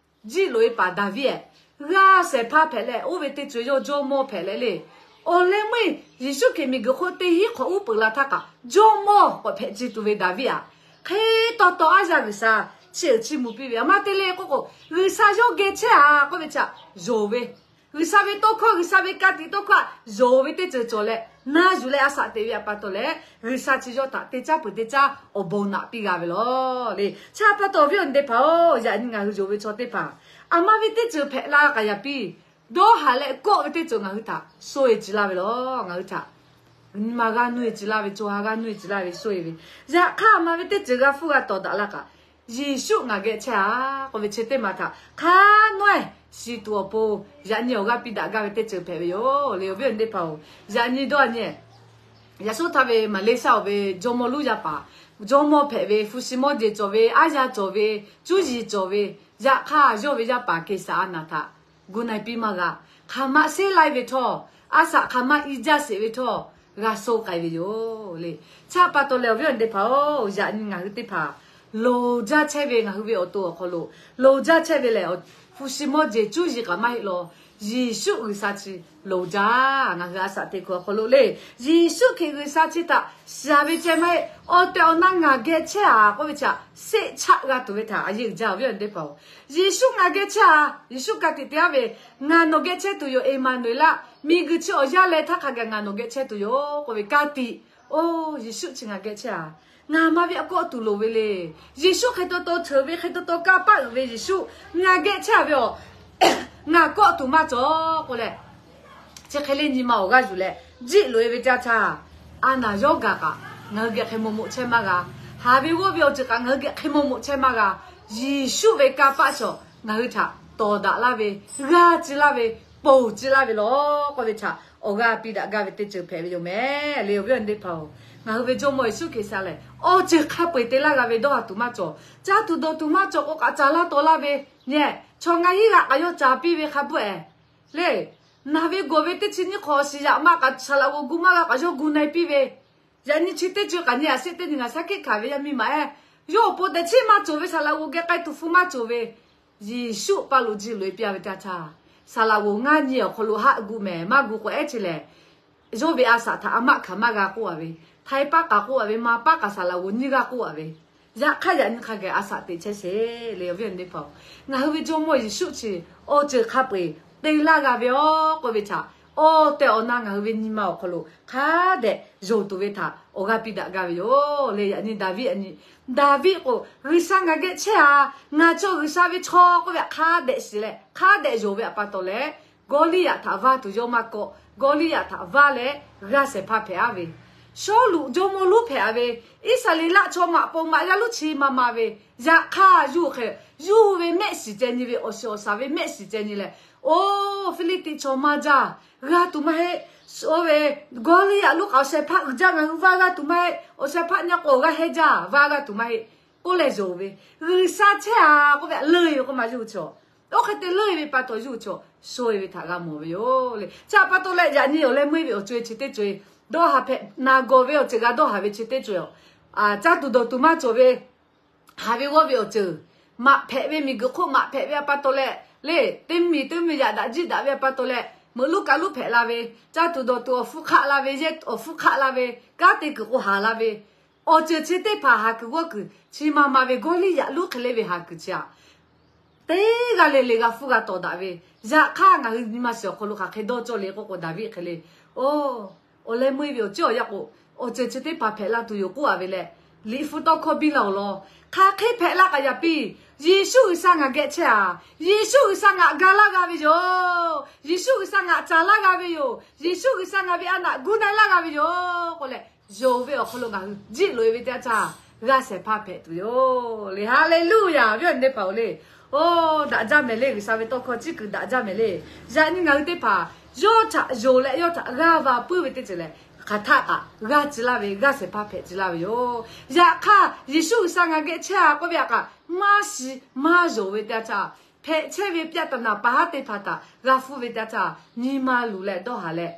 jiˇ loꞈ e paˍ Daˍviˆ ehˍ, g'aˇ shehˍ hpaˇ hpehꞈ leh, oˇ ve teˇ ceuˬ yawˇ jawˇmawˇ hpehꞈ leh le. Awˬ leh meuˇ Yeˍsuˆ Hkriꞈ miˬguiˬ hk'oˆ teˇ hinˉ hk'awꞈ uˉ peunˍ la htaˇ kaꞈ, jawˇmawˇ k'awꞈ hpehꞈ ce tuˬ ve Daˍviˆ aꞈ, hk'e taw taw aˉ yaˇ G'uiˬsha chiˇ uiˍ chiˇ mvuh piˇ ve, aˬ ma te le k'oˆ k'o, G'uiˬsha yawˇ geh chehˇ a k'oˆ ve htaꞈ yonˍ ve G'uiˬsha ve tawˇ hkawˇ, G'uiˬsha ve ka tiꞈ tawˇ hkawˇ htaꞈ yonˍ ve teˇ ceuˬ cawˬ leh, na yuˬ leh a shaꞈ teꞈ ve a pa taw leh, G'uiˬsha chi yawˇ htaꞈ teˇ caˉ peuˬ teˇ caˉ awˬ bon naꞈ piˇ g'a ve lawˬ le. Chi a pa taw awˬ viˉ awˬ nyi teˇ hpaˍ-oˬ, yaꞈ nyi ngaˬ hui yonˍ ve chaw teˇ hpaˍ, aˬ ma ve teˇ ceuˬ hpehꞈ la k'aꞈ yaꞈ piˇ, dawˇ haˍ leh kawˆ ve teˇ ceuˬ ngaˬ hui htaꞈ sho-e ci laˇ ve lawˬ. Ngaˬ hui htaꞈ nyi ma g'aˇ nuˇ-e ci laˇ ve, co ha g'aˇ nuˇ-e ci laˇ ve sho-e ve. Yaꞈ hk'aˇ, aˬ ma ve teˇ ceuˬ g'a hpfuhˇ g'a tawˍ daꞈ la kaꞈ, Yeˍsuˆ ngaˬ geh chehˇ-a k'oˆ ve chi teˇ maˬ htaꞈ hk'a nawˉ-e shiˍ tuˬ awˬ pon, yaꞈ nyi awˬ g'aˇ piˇ daꞈ gaˇ ve teˇ ceuˬ hpehꞈ ve yoˬ le. Awˬ viˉ awˬ nyi teˇ hpaˍ-oˬ, yaꞈ nyi dawˇ nyi, yaꞈ shu htaˇ ve Maˍleˍsaˆ-oˬ ve jawˇmawˇ Luˉ yaˇ paˍ, jawˇmawˇ hpehꞈ ve, hpu shi mawˇ jeˬ cawˬ ve, aˉ yaˇ cawˬ ve, cuˇ yiˍ cawˬ ve, yaꞈ hk'aˇ yawˇ ve yaˇ paˍ Keˍsaˍ a naˍ htaꞈ gu na-e piˇ maˇ g'a. Hk'aˬ ma sheˉ lai ve htawˇ, a shaꞈ hk'aˬ ma i jaˇ sheˍ ve htawˇ, g'a sho k'ai ve yoˬ le. Chi a pa taw leh awˬ viˉ awˬ nyi teˇ hpaˍ-oˬ, yaꞈ nyi ngaˬ hui teˇ hpaˍ loˍ jaˇ chehˇ ve, ngaˬ hui ve awˬ to awˬ hk'aw lo loˍ jaˇ chehˇ ve lehˬ, hpu shi mawˇ jeˬ cuˇ yiˍ kaꞈ maˇ heˆ law, Yeˍsuˆ G'uiˬsha chi loˍ jaˇ. Ngaˬ hui a shaꞈ teꞈ kuiˬ awˬ hk'aw lo le, Yeˍsuˆ Hkriꞈ G'uiˬsha chi htaꞈ shiˍ ve ceh maˇ heˆ. Awˬ tehˬ awˬ na ngaˬ geh chehˇ-a k'oˆ ve chi htaꞈ sheˆ chaˆ g'a tuˬ ve htaꞈ a yeˇ uiˍ jaˇ, awˬ viˉ awˬ nyi teˇ hpaˍ-oˬ. Yeˍsuˆ ngaˬ geh chehˇ-a. Yeˍsuˆ ka tiꞈ te-a ve, Ngaˬ nawˬ geh chehˇ tuˬ yoˬ, Eˍmaˍnoˍeˍlaˆ, miˬguiˬ chi awˬ yanˇ leh htaˇ hk'a gaˬ ngaˬ nawˬ geh chehˇ tuˬ yoˬ k'oˆ ve ka tiꞈ. Oˇ, Yeˍsuˆ chi ngaˬ geh chehˇ-a. Ngaˬ ma ve a kawˆ tuˬ loˍ ve le. Yeˍsuˆ hk'e taw taw ceuˬ ve, hk'e taw taw kanˇ paˆ uiˍ ve Yeˍsuˆ ngaˬ geh chehˇ-a ve awˬ, ngaˬ kawˆ tuˬ maˇ cawˬ k'oˆ leh, chi hk'e le nyi ma awˬ g'aˇ yuˬ leh jiˆ loꞈ-e ve teˇ yanˇ htaˇ, a naˍ yawˇ gaˬ kaꞈ ngaˬ hui geh hk'e maw moꞈ chehˇ maˇ g'a. Haˍ ve g'awˇ ve awˬ ceuˬ kaꞈ ngaˬ hui geh hk'e maw moꞈ chehˇ maˇ g'a. Yeˍsuˆ ve kanˇ paˆ chaw ngaˬ hui htaꞈ tawˍ daꞈ laˇ ve, g'aˇ ci laˇ ve, ponˬ ci laˇ ve lawˬ k'oˆ ve htaꞈ awˬ g'aˇ piˇ daꞈ gaˇ ve teˇ ceuˬ hpehꞈ ve yoˬ mehˍ le. Awˬ viˉ awˬ nyi teˇ hpaˍ-oˬ, ngaˬ hui ve Jawˇmawˇ Yeˍsuˆ Hkriꞈ sha lehˬ, awˬ ceuˬ hk'a peu-eˬ te laˇ g'a ve dawˇ haˍ tuˬ maˇ cawˬ. Caˇ tuˬ dawˬ tuˬ maˇ cawˬ k'o kaꞈ caˍ laˇ taw laˇ ve, nyi, chaw ngaˇ hinˉ g'aꞈ kaꞈ yawˇ caˍ piˇ ve hk'a bvuhˆ-eˬ le. Naˬ ve gawˬ ve teˇ chi nyiˇ hk'awꞈ shiˍ yaꞈ ma kaꞈ saˍ laꞈ g'oˍ gu maˇ g'a kaꞈ yawˇ gu na-e piˇ ve, yaꞈ nyi chi teˇ ceuˬ kaꞈ nyi aꞈ sheˆ teˇ nyi ngaˬ shaˉ hkiˆ hkanˍ ve yaˇ miˇ ma-ehˉ, yawˇ awˬ pon tehꞈ chiˇ maˇ cawˬ ve, saˍ laꞈ g'oˍ geh k'ai tuˬ hpu maˇ cawˬ ve, Yeˍsuˆ paˇ lo jiˆ loꞈ-e piˇ-a ve teˇ yanˇ htaˇ, saˍ laꞈ g'oˍ ngaˇ nyi awˬ hk'aw lo haˆ gu mehˍ, maˇ gu k'o ehˉ chi lehˬ, yawˇ ve a shaꞈ htaꞈ a maˆ hkanˍ maˇ g'a k'oˆ-a ve, htaiˍ paˇ kaꞈ k'oˆ-a ve, ma paˇ kaꞈ saˍ laꞈ g'oˍ nyiˇ g'aˇ k'oˆ-a ve, yaꞈ hk'aˇ yaꞈ nyi hk'a gaˬ a shaꞈ teꞈ chehˇ sheˍ le. Awˬ viˉ awˬ nyi teˇ hpaˍ-oˬ, ngaˬ hui ve Jawˇmawˇ Yeˍsuˆ chi awˬ ceuˬ hk'a peu-eˬ te laˇ g'a ve-oˬ k'oˆ ve htaꞈ awˬ tehˬ awˬ na ngaˬ hui ve nyi ma awˬ hk'aw lo hk'a dehꞈ yonˍ tuˬ ve htaꞈ awˬ g'aˇ piˇ daꞈ gaˇ ve yoˬ le. Yaꞈ nyi Daˍviˆ, Daˍviˆ k'o, G'uiˬsha ngaˬ geh chehˇ-a, ngaˬ chaw G'uiˬsha ve chaw k'oˆ ve htaꞈ hk'a dehꞈ shiˍ leh hk'a dehꞈ yonˍ ve a pa taw leh, Gawˇliˇyaꞈ htaꞈ vaˇ tuˬ yawˇ maˇ kawˆ. Gawˇliˇyaꞈ htaꞈ vaˇ leh g'aˇ shehˍ hpaˇ hpehꞈ-a ve, Sawˉluꞈ jawˇmawˇ lonˉ hpehꞈ-a ve, Iˉsaˍreˍlaˆ chaw maꞈ pon maꞈ yaˇ lonˉ chi ma ma ve, yaꞈ hk'aˇ yuˬ hk'e, yuˬ ve mehˆ shiˍ ceh nyi ve, awˬ shiˍ awˬ shaˍ ve mehˆ shiˍ ceh nyi leh, Oˬ, Hpiˇliˇtiˆ chaw maˇ jaˇ, g'a tuˬ maˇ heˆ. Oˇ ve Gawˇliˇyaꞈ lonˉ kaꞈ awˬ shehˍ hpaˇ uiˍ jaˇ, ngaˬ hui vaˇ g'a tuˬ maˇ heˆ. Awˬ shehˍ hpaˇ nyi k'o awˬ g'aˇ heh jaˇ, vaˇ g'a tuˬ maˇ heˆ k'oˆ leh yonˍ ve, G'uiˬsha chehˇ-a k'oˆ ve leuˆ-e ve k'oˆ ma yuˬ chaw. Oˇ hk'e te leuˆ-e ve pa taw yuˬ chaw, sho-e ve htaꞈ g'a mawˬ ve yoˬ le. Chi a pa taw leh yaꞈ nyi awˬ leh meuˇ ve awˬ co-e chi teˇ co-e, dawˇ haˍ hpehꞈ naˬ gawˬ ve awˬ ceuˬ g'a dawˇ haˍ ve chi teˇ co-e, caˇ tuˬ dawˬ tuˬ maˇ cawˬ ve, haˍ ve g'awˇ ve awˬ ceuˬ, maꞈ hpehꞈ ve miˬguiˬ hk'oˆ maꞈ hpehꞈ ve a pa taw leh, le, teˇ miˬ teˇ miˬ yaꞈ daꞈ jiˆ daꞈ ve a pa taw leh, meuꞈ lonˉ kaꞈ lonˉ hpehꞈ la ve, caˇ tuˬ dawˬ tuˬ awˬ hpfuhˇ hk'aˆ la ve, yehˇ awˬ hpfuhˇ hk'aˆ la ve, kanˉ te kuiˬ k'o haˍ la ve, awˬ ceuˬ chi teˇ hpaˍ haˍ kuiˬ g'awˇ kuiˬ chi ma ma ve Gawˇliˇyaꞈ lonˉ hk'e le ve haˍ kuiˬ chi aꞈ, teˇ g'aˇ le le g'a hpfuhˇ g'a tawˍ daꞈ ve, yaꞈ hk'aˇ ngaˬ hui nyi ma shiˍ awˬ hk'aw lo hk'aˬ hk'e dawˇ cawˇ le k'oˆ k'o, Daˍviˆ hk'e le, Oˬ, awˬ leh meuˇ ve awˬ ceuˬ awˬ yaˇ k'o, awˬ ceuˬ chi teˇ hpaˍ hpehꞈ la tuˬ yoˬ k'oˆ-a ve leh, Liꞈ hpu tawˇ hkawˇ biˇ laˇ-oˬ law. Hk'aˬ hk'e hpehꞈ laˇ kaꞈ yaꞈ piˇ, Yeˍsuˆ G'uiˬsha ngaˬ geh chehˇ-a. Yeˍsuˆ G'uiˬsha ngaˬ ga laˇ g'a ve yoˬ. Yeˍsuˆ G'uiˬsha ngaˬ caˍ laˇ g'a ve yoˬ. Yeˍsuˆ G'uiˬsha ngaˬ ve a naꞈ gu na-e laˇ g'a ve yoˬ k'oˆ leh, yonˍ ve awˬ hk'aw lo ngaˬ hui jiˆ loꞈ-e ve teˇ yanˇ htaˇ, g'aˇ shehˍ hpaˇ hpehꞈ tuˬ yoˬ le. Haˍleˍluˆyaꞈ. Awˬ viˉ awˬ nyi teˇ hpaˍ-oˬ le, oˬ, daꞈ jaˇ mehˍ le. G'uiˬsha ve tawˇ hkawˇ ciˉ kuiˬ daꞈ jaˇ mehˍ le. Yaꞈ nyi ngaˬ hui teˇ hpaˍ yawˇ htaꞈ yonˍ leh yawˇ htaꞈ g'aˇ va puiˉ ve teˇ ceuˬ lehˬ, hk'aˬ htaˆ kaꞈ g'aˇ ci laˇ ve, g'aˇ shehˍ hpaˇ hpehꞈ ci laˇ ve yoˬ. Yaꞈ hk'aˇ, Yeˍsuˆ G'uiˬsha ngaˬ geh chehˇ-a k'oˆ ve htaꞈ kaꞈ maˇ shiˍ maˇ yonˍ ve teˇ yanˇ htaˇ, hpehꞈ chehˇ ve ပြဿနာ paˍ haˉ teˇ hpaˍ htaꞈ g'a hpfuhˇ ve teˇ yanˇ htaˇ, nyi ma luˬ leh dawˇ haˍ leh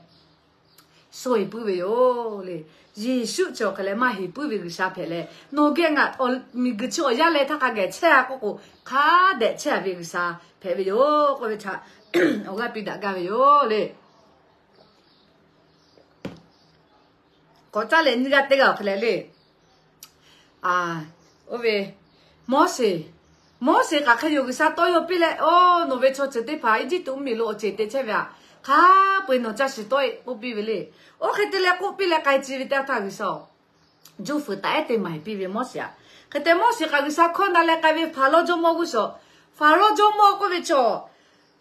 sho-eˬ puiˉ ve yoˬ le. Yeˍsuˆ chi awˬ hk'e leh maˇ heˍ puiˉ ve G'uiˬsha hpehꞈ leh, nawˬ geh ngaˬ miˬguiˬ chi awˬ yanˇ leh htaˇ hk'a geh chehˇ-a k'oˆ k'o, hk'a dehꞈ chehˇ-a ve G'uiˬsha hpehꞈ ve yoˬ k'oˆ ve htaꞈ awˬ g'aˇ piˇ daꞈ gaˇ ve yoˬ le. K'awꞈ caˇ leh nyi g'aˇ teˇ g'aˇ awˬ hk'e leh le, oˇ ve Moˉseˍ Moˉseˍ kaꞈ hk'e yoˬ, G'uiˬsha tawˇ yaw piˇ leh, o, nawˬ ve chaw ceuˬ teˇ hpaˍ Eˇjiˇtuꞈ mvuhˇmiˬ lo awˬ ceˬ te chehˇ ve aꞈ, hk'a peu-eˬ nawˬ caˇ shiˍ tawˆ-e k'oˆ piˇ ve le. Oˇ hk'e te leh k'oˆ piˇ leh k'ai ci ve teˇ yanˇ htaˇ G'uiˬsha juˇ fuiˍ taˍ ehˉ teˇ maˬ piˇ ve Moˉseˍ aꞈ. Hk'e te Moˉseˍ kaꞈ G'uiˬsha hkawˇ na leh k'ai ve Hpaˍrawˇ jawˇmawˇ g'uˇ suhˍ, Hpaˍrawˇ jawˇmawˇ k'oˆ ve chaw,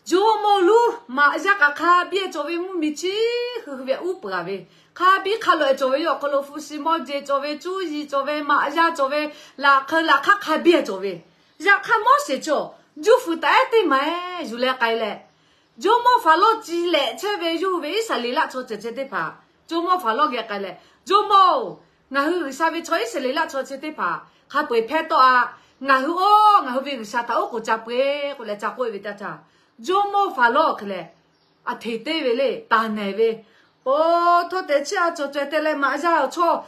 jawˇmawˇ luˉ maꞈ yaˇ kaꞈ hk'a biˇ cawˬ ve, mvuhˇmiˬ chi hui hui ve uˉ peunˍ ve, hk'a biˇ hk'a loꞈ-e cawˬ ve, yawˇ awˬ hk'aw lo hpu shi mawˇ jeˬ cawˬ ve, cuˇ yiˍ cawˬ ve, maꞈ yaˇ cawˬ ve, laꞈ hk'eu laꞈ hk'aˇ hk'a biˇ cawˬ ve, yaꞈ hk'aˇ Moˉseˍ chaw juˇ fuiˍ taˍ ehˉ teˇ maˬ-e yuˬ leh k'ai leh, jawˇmawˇ Hpaˍrawˇ ci lehꞈ chehˇ ve yawˇ hui ve Iˉsaˍreˍlaˆ chaw ceuˬ chi teˇ hpaˍ jawˇmawˇ Hpaˍrawˇ geh k'ai leh, Jawˇmawˇ-oˬ, ngaˬ hui G'uiˬsha ve chaw Iˉsaˍreˍlaˆ chaw chi teˇ hpaˍ hk'a peu-eˬ hpehˇ tawˆ-a. Ngaˬ hui oˇ ngaˬ hui ve G'uiˬsha htaꞈ oˉ k'oˍ ca peu-eˬ k'oˆ leh ca k'oˆ-e ve teˇ yanˇ htaˇ, jawˇmawˇ Hpaˍrawˇ hk'e leh aˬ hteꞈ te ve le, taˍ nehˬ ve, o, htawˇ teꞈ chiˇ a cawˬ cehˬ te leh maꞈ yaˇ awˬ chawˇ,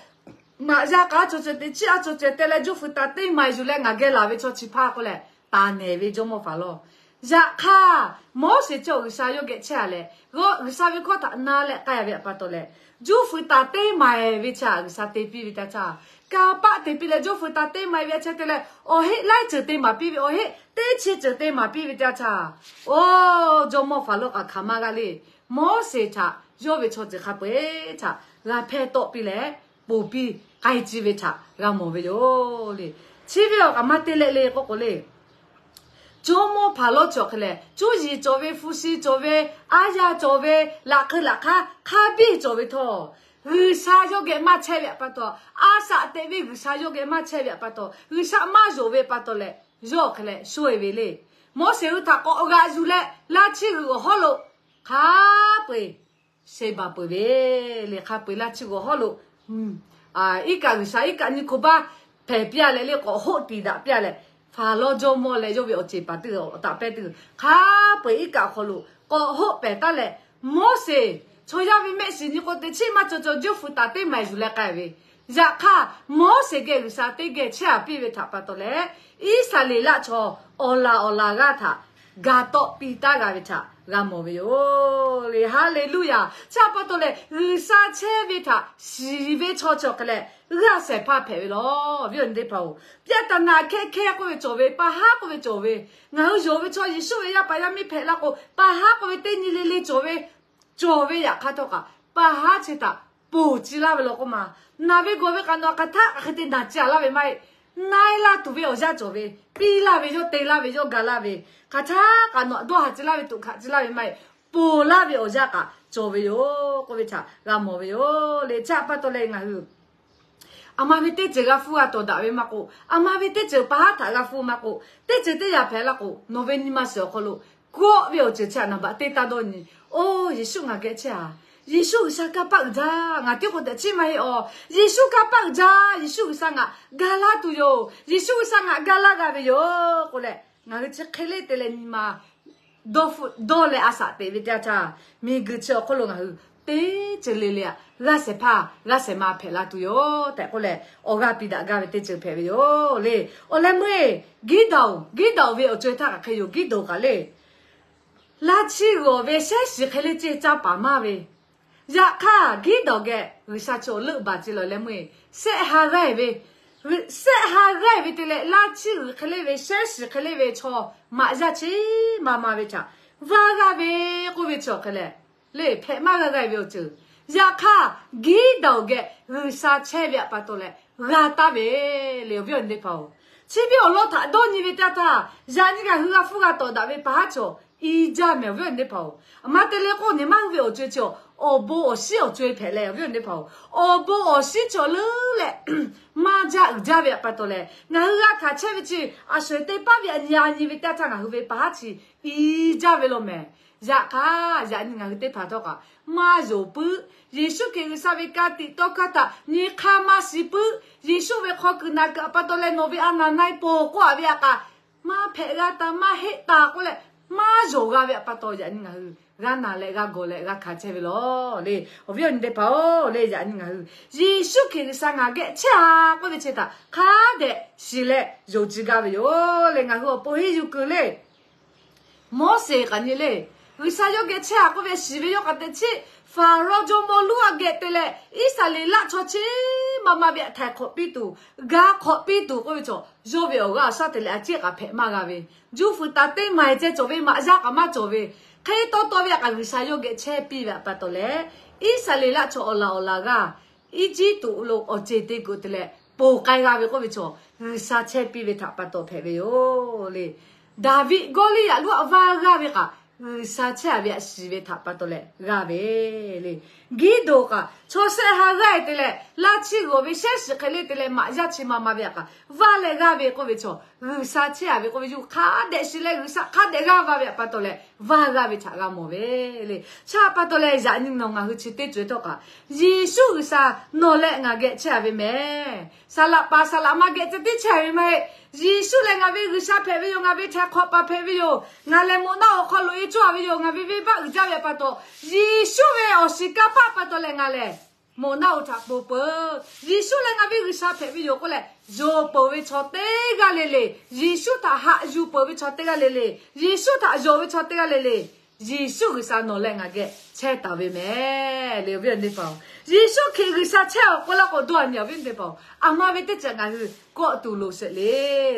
maꞈ yaˇ k'a cawˬ cehˬ teꞈ chiˇ a cawˬ cehˬ te leh juˇ fuiˍ taˍ teˇ maˬ yuˬ leh ngaˬ geh laˬ ve chaw chi hpaˇ k'oˆ leh taˍ nehˬ ve jawˇmawˇ Hpaˍrawˇ. Yaꞈ hk'aˇ, Moˉseˍ chi awˬ G'uiˬsha yawˇ geh chehˇ-a leh, G'uiˬsha ve hkawˇ htaꞈ na leh k'ai-a ve pa taw leh, juˇ fuiˍ taˍ teˇ maˬ-e ve chi htaꞈ G'uiˬsha te piˇ ve teˇ yanˇ htaˇ, kanˇ paˆ te piˇ leh juˇ fuiˍ taˍ teˇ maˬ-e ve a chehˇ te leh, awˬ heˆ laiˉ ceuˬ te maˍ piˇ ve, awˬ heˆ teˇ chi ceuˬ te maˍ piˇ ve teˇ yanˇ htaˇ, o, jawˇmawˇ Hpaˍrawˇ kaꞈ hk'aˬ maˇ g'a le. Moˉseˍ htaꞈ yawˇ ve chaw ceuˬ hk'a peu-eˬ htaꞈ g'a hpehˇ tawˆ piˇ leh, ponˬ piˇ k'ai ci ve htaꞈ g'a mawˬ ve yoˬ le. Chi ve awˬ kaꞈ maˇ te leh le k'oˆ k'o le, jawˇmawˇ Hpaˍrawˇ chi awˬ hk'e leh cuˇ yiˍ cawˬ ve, hpu shi cawˬ ve, aˉ yaˇ cawˬ ve, laꞈ hk'eu laꞈ hk'aˇ hk'a biˇ cawˬ ve htawˇ, G'uiˬsha yawˇ geh maˇ chehˇ ve pa taw, a shaꞈ teꞈ ve G'uiˬsha yawˇ geh maˇ chehˇ ve pa taw, G'uiˬsha maˇ yonˍ ve pa taw leh, yawˇ awˬ hk'e leh sho-e ve le. Moˉseˍ hui htaꞈ k'awꞈ g'aꞈ yuˬ leh laˇ chiˇ g'uiˬ awˬ hawˉ lo hk'a peu-eˬ sheˍ baˬ peuˬ ve le. Hk'a peu-eˬ laˇ chiˇ g'uiˬ awˬ hawˉ lo iˉ kaˆ G'uiˬsha iˉ kaˆ nyi hko baˇ hpehꞈ piˇ-a leh le, k'awꞈ hoˆ tiˍ daꞈ piˇ-a leh, Hpaˍrawˇ jawˇmawˇ leh yawˇ ve awˬ ceˬ paˍ teˇ g'aˇ awˬ taꞈ pehˇ teˇ g'aˇ hk'a peu-eˬ iˉ kaˆ awˬ hk'aw lo k'awꞈ hoˆ pehˍ taˉ leh, Moˉseˍ chaw yaˇ ve mehˆ shiˍ nyi k'o teꞈ chiˇ maˇ cawˬ cawˬ juˇ fuiˍ taˍ teˇ maˬ-e yuˬ leh k'ai ve. Yaꞈ hk'aˇ, Moˉseˍ geh G'uiˬsha teˇ geh chehˇ-a piˇ ve htaꞈ pa taw leh, Iˉsaˍreˍlaˆ chaw awˬ laˬ awˬ laˬ g'aˇ htaꞈ ga tawˆ piˇ taˉ g'a ve htaꞈ g'a mawˬ ve yoˬ le. Haˍleˍluˇyaˬ. Chi pa taw leh G'uiˬsha chehˇ ve htaꞈ shiˍ ve chaw chi awˬ hk'e leh g'aˇ shehˍ hpaˇ hpehꞈ ve lawˬ. Awˬ viˉ awˬ nyi teˇ hpaˍ-oˬ, ပြဿနာ แก้ไข k'oˆ ve cawˬ ve, ปัญหา k'oˆ ve cawˬ ve, ngaˬ hui yonˍ ve chaw Yeˍsuˆ ve yaˇ paˍ yaˇ miˇ hpehꞈ la k'o, ปัญหา k'oˆ ve teˇ nyi le le cawˬ ve, cawˬ ve yaꞈ hk'aˇ htawˇ kaꞈ ปัญหา chi htaꞈ ponˬ ci laˇ ve law k'oˆ ma. Naˬ ve gawˬ ve kaꞈ nawˬ hk'aˬ htaˆ kaꞈ hk'e te naˬ ci-a laˇ ve maˇ heˆ. Na-e laˇ tuˬ ve awˬ yanˇ cawˬ ve, piˇ laˇ ve yawˇ te laˇ ve yawˇ ga laˇ ve, hk'aˬ htaˆ kaꞈ nawˬ dawˇ haˍ ci laˇ ve tuꞈ hkanˍ ci laˇ ve maˇ heˆ. Ponˬ laˇ ve awˬ yanˇ kaꞈ cawˬ ve yoˬ k'oˆ ve htaꞈ g'a mawˬ ve yoˬ le. Chi pa taw leh ngaˬ hui aˬ ma ve teˇ ceuˬ g'a hpuˇ g'a tawˍ daꞈ ve maˇ k'oˆ, aˬ ma ve teˇ ceuˬ ปัญหา htaꞈ g'a hpuˇ maˇ k'oˆ, teˇ ceuˬ teˇ yanˇ hpehꞈ la k'o, nawˬ ve nyi ma shiˍ awˬ hk'aw lo kawˆ ve awˬ ceuˬ chi htaꞈ naˍ baꞈ teˇ taˇ dawˇ nyi. Oˇ, Yeˍsuˆ ngaˬ geh chehˇ-a. Yeˍsuˆ G'uiˬsha kanˇ paˆ uiˍ jaˇ. Ngaˬ tiˉ k'o tehꞈ chiˇ maˇ heˆ-aˬ. Yeˍsuˆ kanˇ paˆ uiˍ jaˇ. Yeˍsuˆ G'uiˬsha ngaˬ ga laˇ tuˬ yoˬ. Yeˍsuˆ G'uiˬsha ngaˬ ga laˇ g'a ve yoˬ k'oˆ leh, ngaˬ hui chi hk'e le te leh nyi ma dawˇ hpu dawˇ leh a shaꞈ teꞈ ve teˇ yanˇ htaˇ, miˬguiˬ chi awˬ hk'oˆ lo ngaˬ hui teˇ ceuˬ le le-aꞈ g'aˇ shehˍ hpaˇ g'aˇ shehˍ ma hpehꞈ la tuˬ yoˬ tehꞈ k'oˆ leh, awˬ g'aˇ piˇ daꞈ gaˇ ve teˇ ceuˬ hpehꞈ ve yoˬ le. Awˬ leh meuˇ-e, Giˇdawˬ, Giˇdawˬ ve awˬ co-e htaˇ kaꞈ hk'e yoˬ. Giˇdawˬ kaꞈ le, laˇ chiˇ g'uiˬ ve shehˉ shiˍ hk'e le ceˇ caˇ paˍ maˇ ve, yaꞈ hk'aˇ Giˇdawˬ geh G'uiˬsha chi awˬ leuˆ baˬ ce lawˬ leh meuˇ-e, shehˆ ha g'aˇ ve, shehˆ ha g'aˇ ve te leh laˇ chiˇ g'uiˬ hk'e le ve shehˉ shiˍ hk'e le ve chaw maꞈ yaˇ chi ma ma ve htaꞈ vaˇ g'aˇ ve k'oˆ ve chi awˬ hk'e leh, le hpehꞈ maˇ g'a g'a ve awˬ ceuˬ. Yaꞈ hk'aˇ, Giˇdawˬ geh G'uiˬsha chehˇ ve pa taw leh g'a taˍ ve le. Awˬ viˉ awˬ nyi teˇ hpaˍ-oˬ, chi ve awˬ lawn htaꞈ dawˇ nyi ve teˇ yanˇ htaˇ, yaꞈ nyi ngaˬ hui g'a hpuˇ g'a tawˍ daꞈ ve ปัญหา chaw i jaˇ mehˍ. Awˬ viˉ awˬ nyi teˇ hpaˍ-oˬ, aˬ ma te leh k'oˆ nyi maˇ hui ve awˬ co-e chi awˬ bon awˬ shiˉ awˬ co-e hpehꞈ leh, awˬ viˉ awˬ nyi teˇ hpaˍ-oˬ, awˬ bon awˬ shiˉ chaw leuˉ leh maˇ jaˇ uiˍ jaˇ ve pa taw leh, ngaˬ hui g'a hkanˍ chehˇ ve chi aˬ sho-eˬ teˇ paˉ ve a nyi a nyi ve teˇ yanˇ htaˇ ngaˬ hui ve ปัญหา chi i jaˇ ve law mehˍ. Yaꞈ hk'aˇ, yaꞈ nyi ngaˬ hui teˇ hpaˍ htawˇ kaꞈ maˇ yonˍ puiˉ. Yeˍsuˆ Hkriꞈ G'uiˬsha ve ka tiꞈ tawˇ hkaˇ htaꞈ nyi hk'aˇ maˇ shiˍ puiˉ. Yeˍsuˆ ve hk'aw kuiˬ naˬ kuiˬ pa taw leh nawˬ ve a naˬ na-e ponˬ k'oˆ-a ve htaꞈ kaꞈ maˇ hpehꞈ g'a taˍ maˇ heˆ taˍ k'oˆ leh maˇ yonˍ g'a ve pa taw, yaꞈ nyi ngaˬ hui g'a naˬ leh g'a gawˬ leh g'a hkanˍ chehˇ ve law le. Awˬ viˉ awˬ nyi teˇ hpaˍ-oˬ le, yaꞈ nyi ngaˬ hui Yeˍsuˆ Hkriꞈ G'uiˬsha ngaˬ geh chehˇ-a k'oˆ ve chi htaꞈ hk'a dehꞈ shiˍ leh yonˍ ci gaˇ ve yoˬ le. Ngaˬ hui awˬ pon henˇ yuˬ kuiˬ le. Moˉseˍ kaꞈ nyi le, G'uiˬsha yawˇ geh chehˇ-a k'oˆ ve shiˍ ve yawˇ k'a te chi, Hpaˍrawˇ jawˇmawˇ lonˉ a geh te leh Iˉsaˍreˍlaˆ chaw chi ma ma ve htaꞈ htaiˍ hk'awꞈ piˇ tuˬ, ga hk'awꞈ piˇ tuˬ k'oˆ ve chaw, yawˇ ve awˬ g'aˇ awˬ shaˉ te leh a ciˉ k'aꞈ hpehꞈ maˇ g'a ve, juˇ fuiˍ taˍ teˇ maˬ ceh cawˬ ve maꞈ yaˇ k'aꞈ maˇ cawˬ ve, hk'e tawˇ tawˇ ve a k'aꞈ G'uiˬsha yawˇ geh chehˇ piˇ ve htaꞈ pa taw leh, Iˉsaˍreˍlaˆ chaw awˬ laˬ awˬ laˬ g'aˇ Eˇjiˇtuꞈ lo awˬ ceˬ te kuiˬ te leh ponˬ k'ai g'a ve k'oˆ ve chaw, G'uiˬsha chehˇ piˇ ve htaꞈ pa taw hpehꞈ ve yoˬ le. Daˍviˆ Gawˇliˇyaꞈ lonˉ htaꞈ vaˇ g'aˇ ve k'aꞈ G'uiˬsha chehˇ-a ve htaꞈ shiˍ ve htaꞈ pa taw leh g'aˇ ve le. Giˇdoˍ k'aꞈ chaw shehˆ ha g'aˇ-e te leh laˇ chiˇ g'awˬ ve shehˉ shiˍ hk'e le te leh maꞈ yaˇ chi ma ma ve htaꞈ k'aꞈ vaˇ leh g'aˇ ve k'oˆ ve chaw, G'uiˬsha chehˇ-a ve k'oˆ ve yuˬ hk'a dehꞈ shiˍ leh G'uiˬsha hk'a dehꞈ g'aˇ va ve htaꞈ pa taw leh vaˇ g'aˇ ve htaꞈ g'a mawˬ ve le. Chi htaꞈ pa taw leh yaꞈ nyi nawˬ ngaˬ hui chi teˇ co-e htawˇ kaꞈ Yeˍsuˆ G'uiˬsha nawˬ leh ngaˬ geh chehˇ-a ve mehˍ. Saˍ laꞈ paˍ saˍ laꞈ ma geh ceh tiˉ chehˇ ve maˇ heˆ. Yeˍsuˆ lehˬ ngaˬ ve G'uiˬsha hpehꞈ ve yoˬ. Ngaˬ ve htaiˍ hk'awꞈ paˍ hpehꞈ ve yoˬ. Ngaˬ lehˬ moꞈ naˆ awˬ hk'aw loꞈ-e cawˇ-a ve yoˬ. Ngaˬ ve venˇbaˆ uiˍ jaˇ ve pa taw, Yeˍsuˆ ve awˬ shiˍ kanˇ paˆ pa taw leh ngaˬ lehˬ moꞈ naˆ-oˬ htaꞈ ponˬ peuˬ. Yeˍsuˆ lehˬ ngaˬ ve G'uiˬsha hpehꞈ ve yoˬ k'oˆ leh, yonˍ peuˬ ve chaw teˇ g'aˇ le le, Yeˍsuˆ htaꞈ haꞈ yuˬ peuˬ ve chaw teˇ g'aˇ le le, Yeˍsuˆ htaꞈ yonˍ ve chaw teˇ g'aˇ le le, Yeˍsuˆ G'uiˬsha nawˬ leh ngaˬ geh chehˇ taˍ ve mehˍ le. Awˬ viˉ awˬ nyi teˇ hpaˍ-oˬ, Yeˍsuˆ Hkriꞈ G'uiˬsha chehˇ-a k'oˆ laˇ k'o dawˇ-a nyi awˬ viˉ teˇ hpaˍ-oˬ, aˬ ma ve teˇ ceuˬ ngaˬ hui kawˆ tuˬ loˍ sheˍ le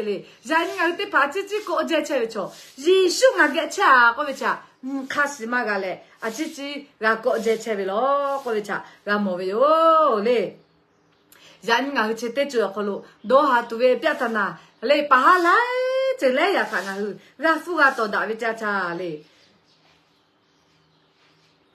le. Yaꞈ nyi ngaˬ hui teˇ hpaˍ ciˉ ciˉ kawˆ jehˇ chehˇ ve chaw, Yeˍsuˆ ngaˬ geh chehˇ-a k'oˆ ve htaꞈ hk'a shiˍ maˇ g'a leh, a ciˉ ciˉ g'a kawˆ jehˇ chehˇ ve law k'oˆ ve htaꞈ g'a mawˬ ve yoˬ le. Yaꞈ nyi ngaˬ hui chi teˇ co-e awˬ hk'aw lo dawˇ haˍ tuˬ ve pyaˆ htaˇ naˍ le, paˍ haˉ laiˉ ceuˬ laiˉ yaꞈ htaꞈ ngaˬ hui g'a hpfuhˇ g'a tawˍ daꞈ ve teˇ yanˇ htaˇ le,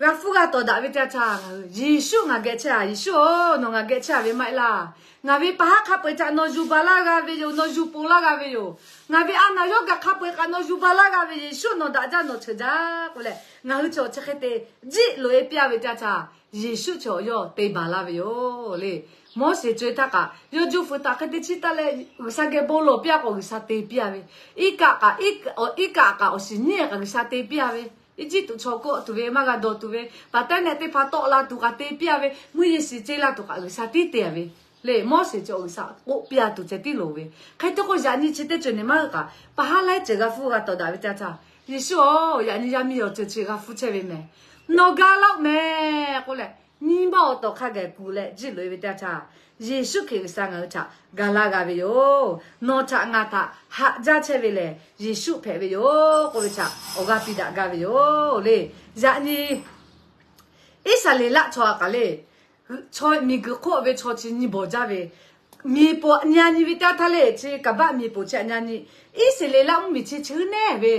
g'a hpfuhˇ g'a tawˍ daꞈ ve teˇ yanˇ htaˇ ngaˬ hui, Yeˍsuˆ ngaˬ geh chehˇ-a. Yeˍsuˆ-oˬ, nawˬ ngaˬ geh chehˇ-a ve maˇ heˆ laˇ. Ngaˬ ve paˍ haˉ hk'a peu-eˬ htaꞈ nawˬ yuˬ baˬ laˇ g'a ve yoˬ. Nawˬ yuˬ ponˬ laˇ g'a ve yoˬ. Ngaˬ ve a naˍ yawˇ gaˬ hk'a peu-eˬ kaꞈ nawˬ yuˬ baˬ laˇ g'a ve, Yeˍsuˆ nawˬ daꞈ jaˇ nawˬ cheuˬ jaˇ k'oˆ leh, ngaˬ hui chi awˬ chi hk'e te jiˆ loꞈ-e piˇ-a ve teˇ yanˇ htaˇ, Yeˍsuˆ chi awˬ yawˇ te baˬ laˇ ve yoˬ le. Moˉseˍ co-e htaˇ kaꞈ yawˇ juˇ fuiˍ taˍ hk'e te chiˇ taˍ leh, G'uiˬsha geh bon lawˬ piˇ-a k'o G'uiˬsha te piˇ-a ve, iˉ kaˆ kaꞈ, iˉ kaˆ kaꞈ awˬ shiˍ nyiˇ kaꞈ G'uiˬsha te piˇ-a ve, Eˇjiˇtuꞈ chaw kawˆ tuˬ ve maˇ g'a dawˬ tuˬ ve, baˬ tehˉ nehˆ teˇ hpaˍ tawˆ la tuˬ kaꞈ te piˇ-a ve, mvuhˇ yeˬ shiˍ ceˇ la tuˬ kaꞈ G'uiˬsha tiˉ te-a ve le. Moˉseˍ chi awˬ G'uiˬsha k'oˆ piˇ-a tuˬ ceh tiˉ loˍ ve. Hk'e te k'o yaꞈ nyi chi teˇ ceuˬ ne maˇ g'a kaꞈ, paˍ haˉ laiˉ ceuˬ g'a hpfuhˇ g'a tawˍ daꞈ ve teˇ yanˇ htaˇ, Yeˍsuˆ-oˬ, yaꞈ nyi yaˇ miˇ awˬ ceuˬ chi g'a hpfuhˇ chehˇ ve mehˍ. Nawˬ ga laˇ-oˆ mehˍ k'oˆ leh, nyiˇ maˇ awˬ tawˍ hk'a gaˬ kuˬ leh jiˆ loꞈ-e ve teˇ yanˇ htaˇ, Yeˍsuˆ Hkriꞈ G'uiˬsha ngaˬ hui htaꞈ ga laˇ g'a ve yoˬ. Nawˬ htaꞈ ngaˬ htaꞈ haꞈ jaˇ chehˇ ve lehˬ Yeˍsuˆ hpehꞈ ve yoˬ k'oˆ ve htaꞈ awˬ g'aˇ piˇ daꞈ gaˇ ve yoˬ le. Yaꞈ nyi Iˉsaˍreˍlaˆ chaw a kaꞈ le, chaw miˬguiˬ hk'oˆ ve chaw chi nyi bawˬ jaˇ ve, miˬ poˍ aꞈ nyi a nyi ve teˇ yanˇ htaˇ le, chi kaˍbaˆ miˬ poˍ chi aꞈ nyi a nyi, Iˉsaˍreˍlaˆ mvuhˇmiˬ chi cheuˉ nehˇ ve.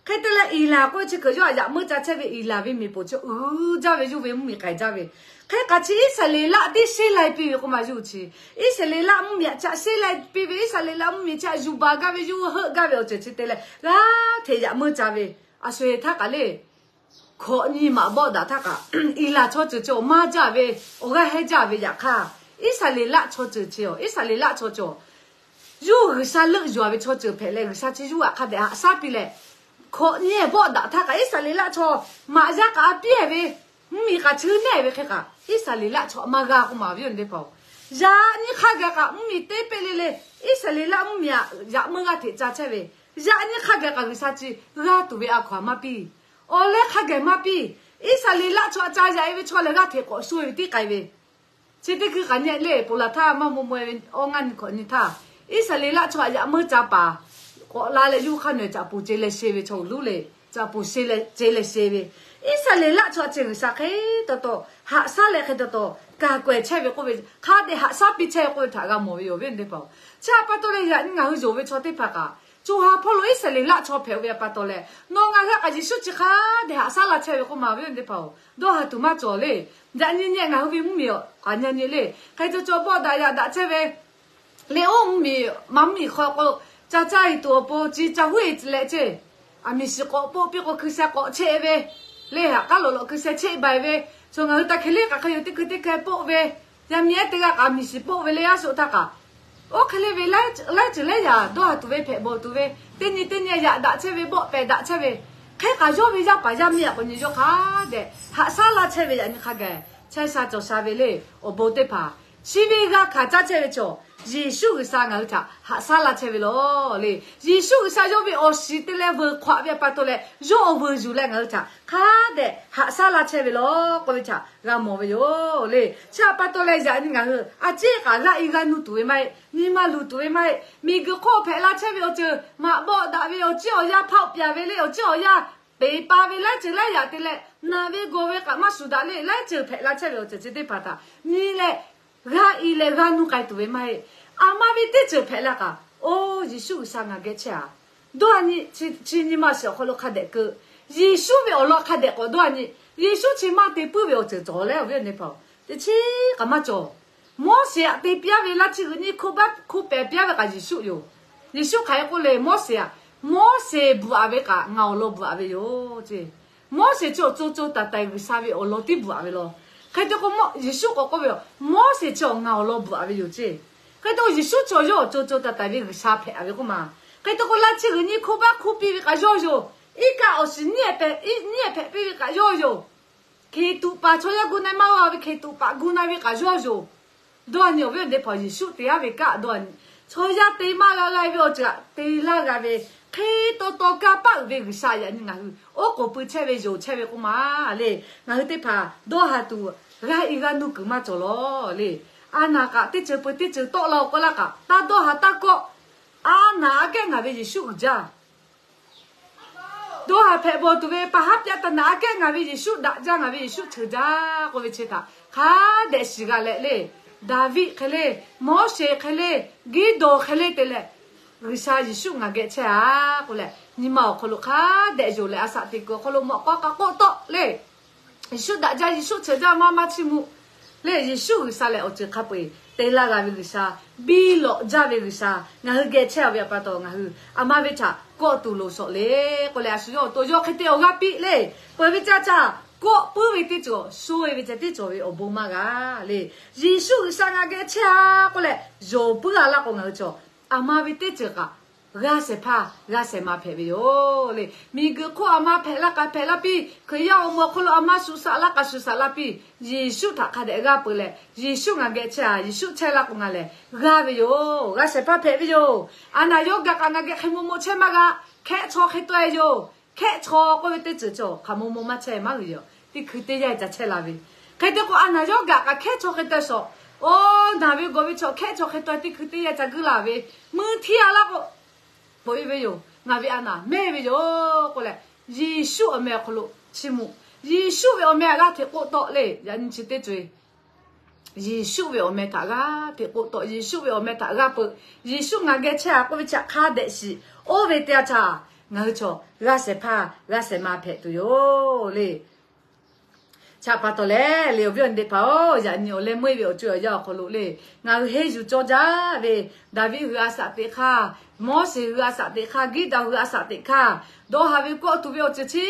Hk'e te leh Eˍlaˍ k'oˆ ve chi hk'e yawˇ aꞈ yaꞈ meuˇ ca chehˇ ve Eˍlaˍ ve miˬ poˍ chi uiˍ jaˇ ve, yawˇ ve mvuhˇmiˬ k'ai jaˇ ve. Hk'e k'aꞈ chi Iˉsaˍreˍlaˆ tiˉ sheˉ lai piˇ ve k'oˆ ma yawˇ chi, Iˉsaˍreˍlaˆ mvuhˇmiˬ aꞈ ca sheˉ lai piˇ ve, Iˉsaˍreˍlaˆ mvuhˇmiˬ chi zuhˬ baˬ gaˇ ve, yawˇ heuˆ gaˇ ve awˬ ceuˬ chi te leh g'aˇ hteꞈ yaꞈ meuˇ ca ve. A sho-eˬ htaˇ kaꞈ le, hkawꞈ nyi maꞈ bawˆ daꞈ htaˇ kaꞈ, Eˍlaˍ chaw ceuˬ chi awˬ maˇ jaˇ ve, awˬ g'aˇ hehnˇ jaˇ ve yaꞈ hk'aˇ, Iˉsaˍreˍlaˆ chaw ceuˬ chi awˬ, Iˉsaˍreˍlaˆ chaw ceuˬ awˬ, yawˇ G'uiˬsha leuˆ yuˬ-a ve chaw ceuˬ hpehꞈ leh G'uiˬsha chi yawˇ htaꞈ hk'a dehꞈ haꞈ shaˉ piˇ leh, hkawꞈ nyi bawˆ daꞈ htaˇ kaꞈ Iˉsaˍreˍlaˆ chaw maꞈ yaˇ k'aꞈ a piˇ-e ve, mvuhˇmiˬ k'aꞈ cheuˉ nehˇ ve hk'e kaꞈ Iˉsaˍreˍlaˆ chaw aꞈ maˇ g'a k'oˆ ma ve yoˬ teˇ hpaˍ-oˬ. Yaꞈ nyi hk'a gaˬ kaꞈ mvuhˇmiˬ teˇ peˆ le le, Iˉsaˍreˍlaˆ mvuhˇmiˬ aꞈ yaꞈ meuˇ g'aˇ hteꞈ ca chehˇ ve, yaꞈ nyi hk'a gaˬ kaꞈ G'uiˬsha chi g'aˇ tuˬ ve a hkaw-anˬ maˇ piˇ. Awˬ leh hk'a gaˬ maˇ piˇ. Iˉsaˍreˍlaˆ chaw aꞈ ca yaꞈ-e ve chaw lehˬ g'aˇ hteꞈ k'awꞈ sho ve tiˉ k'ai ve. Chi teˇ hkui kaꞈ nyi le, ponˬ laˬ htaˇ maˇ maw maw-e ve awˇ ngaˇ nyi hkawꞈ nyi htaˇ, Iˉsaˍreˍlaˆ chaw aꞈ yaꞈ meuˇ ca paˍ k'awꞈ la leh yawˇ hk'aˇ nawˬ caꞈ poˍ ce leh she ve chaw uiˍ luˉ le, caꞈ poˍ ce leh ce leh she ve. Iˉsaˍreˍlaˆ chaw aꞈ ceh G'uiˬsha hk'e taw taw haꞈ shaˉ leh hk'e taw taw kaˬ k'awehˬ chehˇ ve k'oˆ ve, hk'a dehꞈ haꞈ shaˉ piˇ chehˇ ve k'oˆ ve htaꞈ g'a mawˬ ve yoˬ ve teˇ hpaˍ-oˬ. Chi htaꞈ pa taw leh yaꞈ nyi ngaˬ hui yonˍ ve chaw teˇ hpaˍ kaꞈ, co ha hpawˇ lo Iˉsaˍreˍlaˆ chaw hpehꞈ ve pa taw leh, nawˬ ngaˬ hui kaꞈ Yeˍsuˆ chi hk'a dehꞈ haꞈ shaˉ la chehˇ ve k'oˆ ma ve yoˬ teˇ hpaˍ-oˬ. Dawˇ haˍ tuˬ maˇ cawˬ le. Yaꞈ nyi nyi ngaˬ hui ve mvuhˇmiˬ k'aꞈ nyi nyi le. Hk'e caw caw bawˆ daꞈ yaꞈ daꞈ chehˇ ve le. Oˇ mvuhˇmiˬ ma mvuhˇmiˬ hk'aw k'o, ca caˇ-e tuˬ awˬ pon ci ca huˉ-e leh ce, aˬ miˍ shiˍ k'awꞈ poˆ piˇ k'o hkui sheh k'awꞈ cheˆ ve le. Haꞈ k'aˉ lawꞈ lawꞈ hkui sheh cheˆ baiˬ ve, chaw ngaˬ hui taˇ hk'e le k'aꞈ hk'e yoˬ teˇ hkui teˇ hkeh poˆ ve, yaˇ miˇ ehˉ teˇ g'aˇ k'aꞈ miˍ shiˍ poˆ ve le. Yaˇ shuˍ htaˇ kaꞈ, oˇ hk'e le ve laiˉ ceuˬ laiˉ yaꞈ dawˇ haˍ tuˬ ve hpehꞈ bawˬ tuˬ ve, teˇ nyi teˇ nyi yaꞈ daꞈ chehˇ ve, bawˆ pehˍ daꞈ chehˇ ve, hk'e k'aꞈ yawˇ ve yaˇ paˍ yaˇ miˇ aꞈ k'awꞈ nyi yawˇ hk'a dehꞈ haꞈ shaˉ laˇ chehˇ ve yaꞈ nyi hk'a gaˬ chehˇ sha cawˬ sha ve le. Awˬ bon teˇ hpaˍ Chi ve g'a hkanˍ caˇ chehˇ ve chaw, Yeˍsuˆ G'uiˬsha ngaˬ hui htaꞈ haꞈ shaˉ la chehˇ ve law le. Yeˍsuˆ G'uiˬsha yawˇ ve awˬ shiˍ te leh veuˬ hk'awꞈ ve pa taw leh, yawˇ awˬ veuˬ yuˬ leh ngaˬ hui htaꞈ hk'a dehꞈ haꞈ shaˉ la chehˇ ve law k'oˆ ve htaꞈ g'a mawˬ ve yoˬ le. Chi htaꞈ pa taw leh yaꞈ nyi ngaˬ hui a ciˉ kaꞈ g'aˇ i g'aˇ nuˇ tuˬ ve maˇ heˆ, nyi ma luˬ tuˬ ve maˇ heˆ. Miˬguiˬ hk'oˆ hpehꞈ la chehˇ ve awˬ ceuˬ maꞈ bawˆ daꞈ ve awˬ ciˉ awˬ yanˇ hpaoˆ pyaˍ ve le, awˬ ciˉ awˬ yanˇ peˍ pa ve laiˉ ceuˬ laiˉ yaꞈ te leh, naˬ ve gawˬ ve kaꞈ maˇ shuˍ daꞈ le, laiˉ ceuˬ hpehꞈ la chehˇ ve awˬ ceuˬ chi teˇ hpaˍ htaꞈ nyi leh, g'aˇ i leh g'aˇ nuˇ k'ai tuˬ ve maˇ heˆ. Aˬ ma ve teˇ ceuˬ hpehꞈ la kaꞈ, oˇ Yeˍsuˆ G'uiˬsha ngaˬ geh chehˇ a. Dawˇ ha nyi, chi nyi ma shiˍ awˬ hk'aw lo hk'a dehꞈ keu. Yeˍsuˆ ve awˬ lawn hk'a dehꞈ k'awꞈ dawˇ ha nyi. Yeˍsuˆ chi maˇ te puiˉ ve awˬ ceuˬ cawˬ leh awˬ viˉ awˬ nyi teˇ hpaˍ-oˬ, teˇ chiˉ kaꞈ maˇ cawˬ. Moˉseˍ htaꞈ te piaˇ ve laˇ chi g'uiˬ nyi hko baˆ hko pehˍ piaˇ ve kaꞈ Yeˍsuˆ yoˬ. Yeˍsuˆ hk'aˬ hk'e k'oˆ le, Moˉseˍ aꞈ, Moˉseˍ bvuhꞈ aꞈ ve kaꞈ ngaˬ awˬ lawn bvuhꞈ aꞈ ve yoˬ ce. Moˉseˍ chi awˬ co co taiˍ taiˍ G'uiˬsha ve awˬ lawn tiˉ bvuhꞈ aꞈ ve law. Hk'e te k'o, Yeˍsuˆ k'awꞈ k'oˆ ve yoˬ, Moˉseˍ chi awˬ ngaˬ awˬ lawn bvuhꞈ aꞈ ve yoˬ ce. Hk'e te k'o, Yeˍsuˆ chi awˬ yawˇ awˬ co co taiˍ taiˍ ve G'uiˬsha hpehꞈ aꞈ ve k'oˆ ma. Hk'e te k'o, laˇ chi g'uiˬ nyi hko baˆ hko piˇ ve kaꞈ yawˇ yoˬ. Iˉ kaˆ awˬ shiˍ nyiˇ ehˍ hpehꞈ piˇ ve kaꞈ yawˇ yoˬ. Hkeˍ tuꞈ paˍ chaw yaˇ gu na maˇ g'a ve hkeˍ tuꞈ paˍ gu na ve kaꞈ yawˇ yoˬ. Dawˇ ha nyi awˬ viˉ awˬ nyi teˇ hpaˍ, Yeˍsuˆ te aˉ ve kaˆ dawˇ ha nyi. Chaw yaˇ te maˇ g'a g'a ve awˬ ceuˬ htaꞈ te laˇ g'a ve, hk'e taw taw kanˇ paˆ uiˍ ve G'uiˬsha yaꞈ nyi ngaˬ hui oˉ k'oˍ pui chehˇ ve yoˬ chehˇ ve k'oˆ ma le. Ngaˬ hui teˇ hpaˍ dawˇ ha tuˬ g'aˇ i g'aˇ nuˇ kuiˬ maˇ cawˬ law le. A naˍ kaꞈ teˇ ceuˬ peuˬ teˇ ceuˬ tawˆ la-o k'oˆ laˇ kaꞈ, taˇ dawˇ ha taˇ kawˆ. A naˍ aꞈ kehˉ ngaˬ ve Yeˍsuˆ uiˍ jaˇ. Dawˇ ha hpehꞈ bawˬ tuˬ ve paˍ haˉ pyaˆ taˍ naˍ aꞈ kehˉ ngaˬ ve Yeˍsuˆ daꞈ jaˇ, ngaˬ ve Yeˍsuˆ cheuˬ jaˇ k'oˆ ve chi htaꞈ hk'a dehꞈ shiˍ g'a leh le. Daˍviˆ hk'e le, Moˉseˍ hk'e le, Giˇdawˬ hk'e le te leh, G'uiˬsha Yeˍsuˆ ngaˬ geh chehˇ a k'oˆ leh, nyi ma awˬ hk'aw lo hk'a dehꞈ yonˍ leh a shaꞈ teꞈ kuiˬ awˬ hk'aw lo mawꞈ k'aw k'a k'oˆ tawˆ le. Yeˍsuˆ daꞈ jaˇ, Yeˍsuˆ cheuˬ jaˇ maˇ maˇ chiˇ mvuh le. Yeˍsuˆ G'uiˬsha lehˬ awˬ ceuˬ hk'a peu-eˬ te laˇ g'a ve G'uiˬsha, biˇ lawꞈ jaˇ ve G'uiˬsha ngaˬ hui geh chehˇ ve pa taw, ngaˬ hui aˬ ma ve htaꞈ kawˆ tuˬ loˍ shawˍ le k'oˆ leh, a shu yawˇ awˬ to yawˇ hk'e te awˬ g'aˇ piˇ le. Peuˬ ve ca ca, kawˆ puiˉ ve teˇ ceuˬ, sho-e ve ca teˇ cawˬ ve awˬ bon maˇ g'a le. Yeˍsuˆ G'uiˬsha ngaˬ geh chehˇ a k'oˆ leh, yonˍ puiˉ a laˇ k'o, ngaˬ hui chaw aˬ ma ve teˇ ceuˬ kaꞈ g'a shehˍ hpaˇ g'a shehˍ ma hpehꞈ ve yoˬ le. Miˬguiˬ hk'oˆ aˬ ma hpehꞈ laˇ k'aꞈ hpehꞈ laˇ piˇ, Hkriꞈ yaˇ awˬ moˍ awˬ hk'aw lo aˬ ma shuˍ shaꞈ laˇ k'aꞈ shuˍ shaꞈ laˇ piˇ, Yeˍsuˆ htaꞈ hk'a dehꞈ g'aˇ peu leh, Yeˍsuˆ ngaˬ geh chehˇ a, Yeˍsuˆ chehˇ laˇ k'o ngaˬ lehˬ g'aˇ ve yoˬ, g'a shehˍ hpaˇ hpehꞈ ve yoˬ. A naˍ yawˇ gaˬ kaꞈ ngaˬ geh hk'e maw maw chehˇ maˇ g'a. Hkehˆ chaw hk'e tawˆ-e yoˬ. Hkehˆ chaw k'oˆ ve teˇ ceuˬ chaw hk'aˬ maw maw maˇ chehˇ maˇ g'uiˬ yoˬ. Teˇ hkui teˇ yanˇ ca chehˇ la ve. Hk'e te k'o, a naˍ yawˇ gaˬ kaꞈ hkehˆ chaw hk'e tawˆ-e shawˍ. Oˇ, naˬ ve gawˬ ve chaw hkehˆ chaw hk'e tawˆ-e teˇ hkui teˇ yanˇ ca guiˇ la ve. Mui htiˇ a laˇ k'o, peuˬ-e ve yoˬ. Ngaˬ ve a naˍ mehˇ ve yoˬ k'oˆ leh, Yeˍsuˆ awˬ meh awˬ hk'aw lo chiˇ mvuh. Yeˍsuˆ ve awˬ meh aꞈ g'aˇ hteꞈ k'oˆ tawˆ le. Yaꞈ nyi chi teˇ co-e, Yeˍsuˆ ve awˬ meh htaꞈ g'aˇ hteꞈ k'oˆ tawˆ, Yeˍsuˆ ve awˬ meh htaꞈ g'aˇ peu, Yeˍsuˆ ngaˬ geh chehˇ a k'oˆ ve chi htaꞈ hk'a dehꞈ shiˍ. Oˇ ve teˇ yanˇ htaˇ ngaˬ hui chaw g'a shehˍ hpaˇ g'a shehˍ ma hpehꞈ tuˬ yoˬ le. Chi pa taw leh le, awˬ viˉ awˬ nyi teˇ hpaˍ-oˬ, yaꞈ nyi awˬ leh meuˇ ve awˬ co awˬ yanˇ awˬ hk'aw lo le, ngaˬ hui henˇ yuˬ cawˇ jaˇ ve, Daˍviˆ hui a shaꞈ teꞈ hk'aˇ, Moˉseˍ hui a shaꞈ teꞈ hk'aˇ, Giˇdawˬ hui a shaꞈ teꞈ hk'aˇ, dawˇ ha ve kawˆ tuˬ ve awˬ ceuˬ chi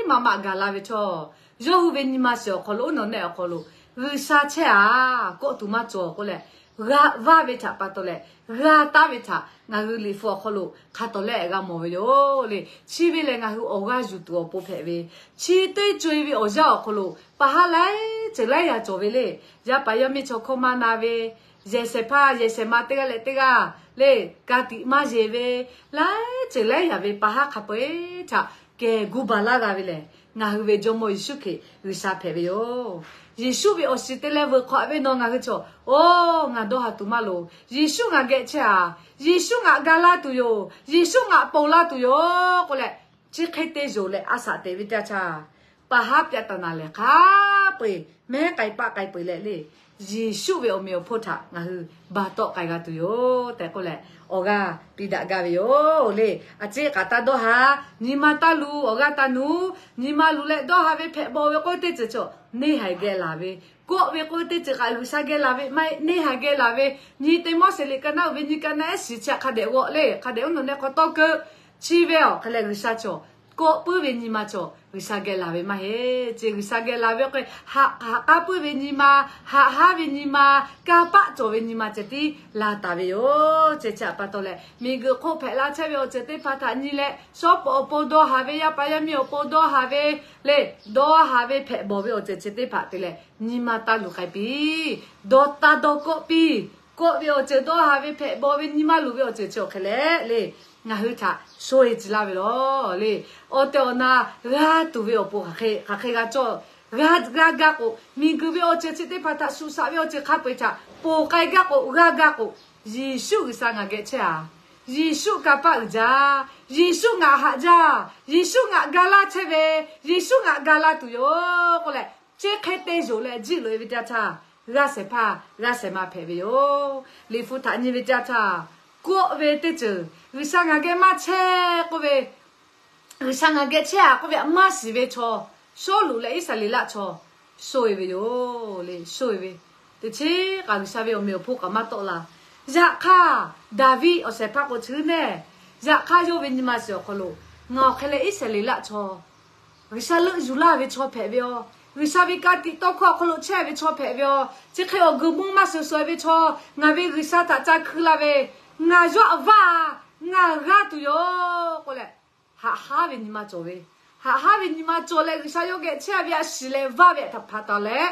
maꞈ maꞈ gaˬ la ve chaw, yawˇ hui ve nyi ma shiˍ awˬ hk'aw lo uˉ nawˬ nehˆ awˬ hk'aw lo G'uiˬsha chehˇ a, kawˆ tuˬ maˇ cawˬ k'oˆ leh, g'a vaˇ ve htaꞈ pa taw leh, g'a taˉ ve htaꞈ ngaˬ hui Liꞈ hpu awˬ hk'aw lo hk'a tawˍ leh g'a mawˬ ve yoˬ le. Chi ve lehˬ ngaˬ hui awˬ g'aˇ yuˬ tuˬ awˬ pon hpehꞈ ve, chi teˇ co-e ve awˬ yanˇ awˬ hk'aw lo pa haˉ laiˉ ceuˬ laiˉ yaꞈ cawˬ ve le. Yaˇ paˍ yaˇ miˇ chaw hkawˇ maˇ na ve, yehˬ shehˍ hpaˇ yehˬ shehˍ ma teˇ g'aˇ leh teˇ g'aˇ le, ka tiꞈ maˇ yeˬ ve, laiˉ ceuˬ laiˉ yaꞈ ve pa haˉ hk'a peu-eˬ htaꞈ kehˬ gu baˬ laˇ g'a ve lehˬ, ngaˬ hui ve Jawˇmawˇ Yeˍsuˆ Hkriꞈ G'uiˬsha hpehꞈ ve yoˬ. Yeˍsuˆ ve awˬ shiˍ te leh veuˬ hk'awꞈ ve nawˬ ngaˬ hui chaw, oˇ, ngaˬ dawˇ ha tuˬ maˇ loˍ. Yeˍsuˆ ngaˬ geh chehˇ a. Yeˍsuˆ ngaˬ ga laˇ tuˬ yoˬ. Yeˍsuˆ ngaˬ ponˬ laˇ tuˬ yoˬ k'oˆ leh, chi hk'e te yonˍ leh a shaꞈ teꞈ ve teˇ yanˇ htaˇ, pa haˉ pyaˆ taˍ naˍ lehˬ hk'a peu-eˬ mehˉ k'ai paˆ k'ai peu-eˬ leh le, Yeˍsuˆ ve awˬ meꞈ awˬ hponˇ htaꞈ ngaˬ hui baˬ tawˆ k'ai g'a tuˬ yoˬ tehꞈ k'oˆ leh, awˬ g'aˇ piˇ daꞈ gaˇ ve yoˬ le. A ciˉ kaꞈ taˇ dawˇ ha, nyi ma taˇ luˬ, awˬ g'aˇ taˇ nuˬ, nyi ma luˬ leh dawˇ ha ve hpehꞈ bawˬ ve k'oˆ ve teˇ ceuˬ chaw neˇ haiˬ geh laˬ ve, kawˆ ve k'oˆ ve teˇ ceuˬ kaꞈ G'uiˬsha geh laˬ ve maˇ heˆ, neˇ haiˬ geh laˬ ve. Nyi te Moˉseˍ liꞈ ka naˉ uiˍ ve nyi ka naˉ ehˉ shiˍ chi htaꞈ hk'a dehꞈ g'awˆ le, hk'a dehꞈ uˉ nawˬ nehˆ hk'aw tawˇ keu. Chi ve awˬ hk'e leh G'uiˬsha chaw kawˆ puiˉ ve nyi ma chaw, G'uiˬsha geh laˬ ve maˇ heˆ. Chi G'uiˬsha geh laˬ ve k'o, haꞈ haꞈ k'aˉ puiˉ ve nyi ma, haꞈ haˉ ve nyi ma, kanˇ paˆ cawˬ ve nyi ma ceh tiˉ laˬ taˍ ve yoˬ. Chi chi aꞈ pa taw leh, miˬguiˬ hk'oˆ hpehꞈ la chehˇ ve awˬ ceuˬ teˇ hpaˍ htaꞈ nyi leh, shawˉ pawˍ awˬ pon dawˇ haˍ ve, yaˇ paˍ yaˇ miˇ awˬ pon dawˇ haˍ ve le, dawˇ haˍ ve hpehꞈ bawˬ ve awˬ ceuˬ chi teˇ hpaˍ te leh nyi ma taˇ luˬ k'ai piˇ. Dawˇ taˇ dawˇ kawˆ piˇ. Kawˆ ve awˬ ceuˬ, dawˇ haˍ ve hpehꞈ bawˬ ve nyi ma luˬ ve awˬ ceuˬ chi awˬ hk'e leh le, ngaˬ hui htaꞈ shoˇ e tcuh laˇ ve lawˬ le. Awˬ tehˬ awˬ na g'a tuˬ ve awˬ pon hk'aˬ hk'e g'a cawˇ, g'a gaˇ k'o, miˬguiˬ ve awˬ ceuˬ chi teˇ hpaˍ htaꞈ shuˍ shaꞈ ve awˬ ceuˬ hk'a peu-eˬ htaꞈ ponˬ k'ai gaˇ k'o, g'a gaˇ k'o, Yeˍsuˆ G'uiˬsha ngaˬ geh chehˇ aˬ. Yeˍsuˆ kanˇ paˆ uiˍ jaˇ. Yeˍsuˆ ngaˬ haꞈ jaˇ. Yeˍsuˆ ngaˬ ga laˇ chehˇ ve. Yeˍsuˆ ngaˬ ga laˇ tuˬ yoˬ k'oˆ leh, chi hk'e te yonˍ leh jiˆ loꞈ e ve teˇ yanˇ htaˇ, g'a shehˍ hpaˇ g'a shehˍ ma hpehꞈ ve yoˬ. Liꞈ hpu htaꞈ nyi ve teˇ yanˇ htaˇ, kawˆ ve teˇ ceuˬ, G'uiˬsha ngaˬ geh maˇ chehˇ k'oˆ ve, G'uiˬsha ngaˬ geh chehˇ aꞈ k'oˆ ve htaꞈ maˇ shiˍ ve chaw, Sawˉluꞈ leh Iˉsaˍreˍlaˆ chaw shoˇ e ve yoˬ le. Shoˇ e ve, teˇ cheˉ kaꞈ G'uiˬsha ve awˬ meꞈ awˬ hponˇ kaꞈ maˇ tawˆ la. Yaꞈ hk'aˇ, Daˍviˆ awˬ shehˍ hpaˇ k'o chi neˇ, yaꞈ hk'aˇ yawˇ ve nyi ma shiˍ awˬ hk'aw lo, ngaˬ awˬ hk'e leh Iˉsaˍreˍlaˆ chaw, G'uiˬsha leuˆ yuˬ laˇ ve chaw hpehꞈ ve yoˬ. G'uiˬsha ve ka tiꞈ tawˇ hkawˇ awˬ hk'aw lo chehˇ ve chaw hpehꞈ ve yoˬ. Chi hk'e awˬ guiˬ mvuhˇ maˇ sheuˍ shawˍ e ve chaw, ngaˬ ve G'uiˬsha htaꞈ ca hkui la ve, ngaˬ yawˇ htaꞈ vaˇ, ngaˬ g'a tuˬ yoˬ k'oˆ leh, haꞈ haˉ ve nyi ma cawˬ ve, haꞈ haˉ ve nyi ma cawˬ leh G'uiˬsha yawˇ geh chehˇ ve a shiˍ leh vaˇ ve htaꞈ hpanˍ taˍ leh,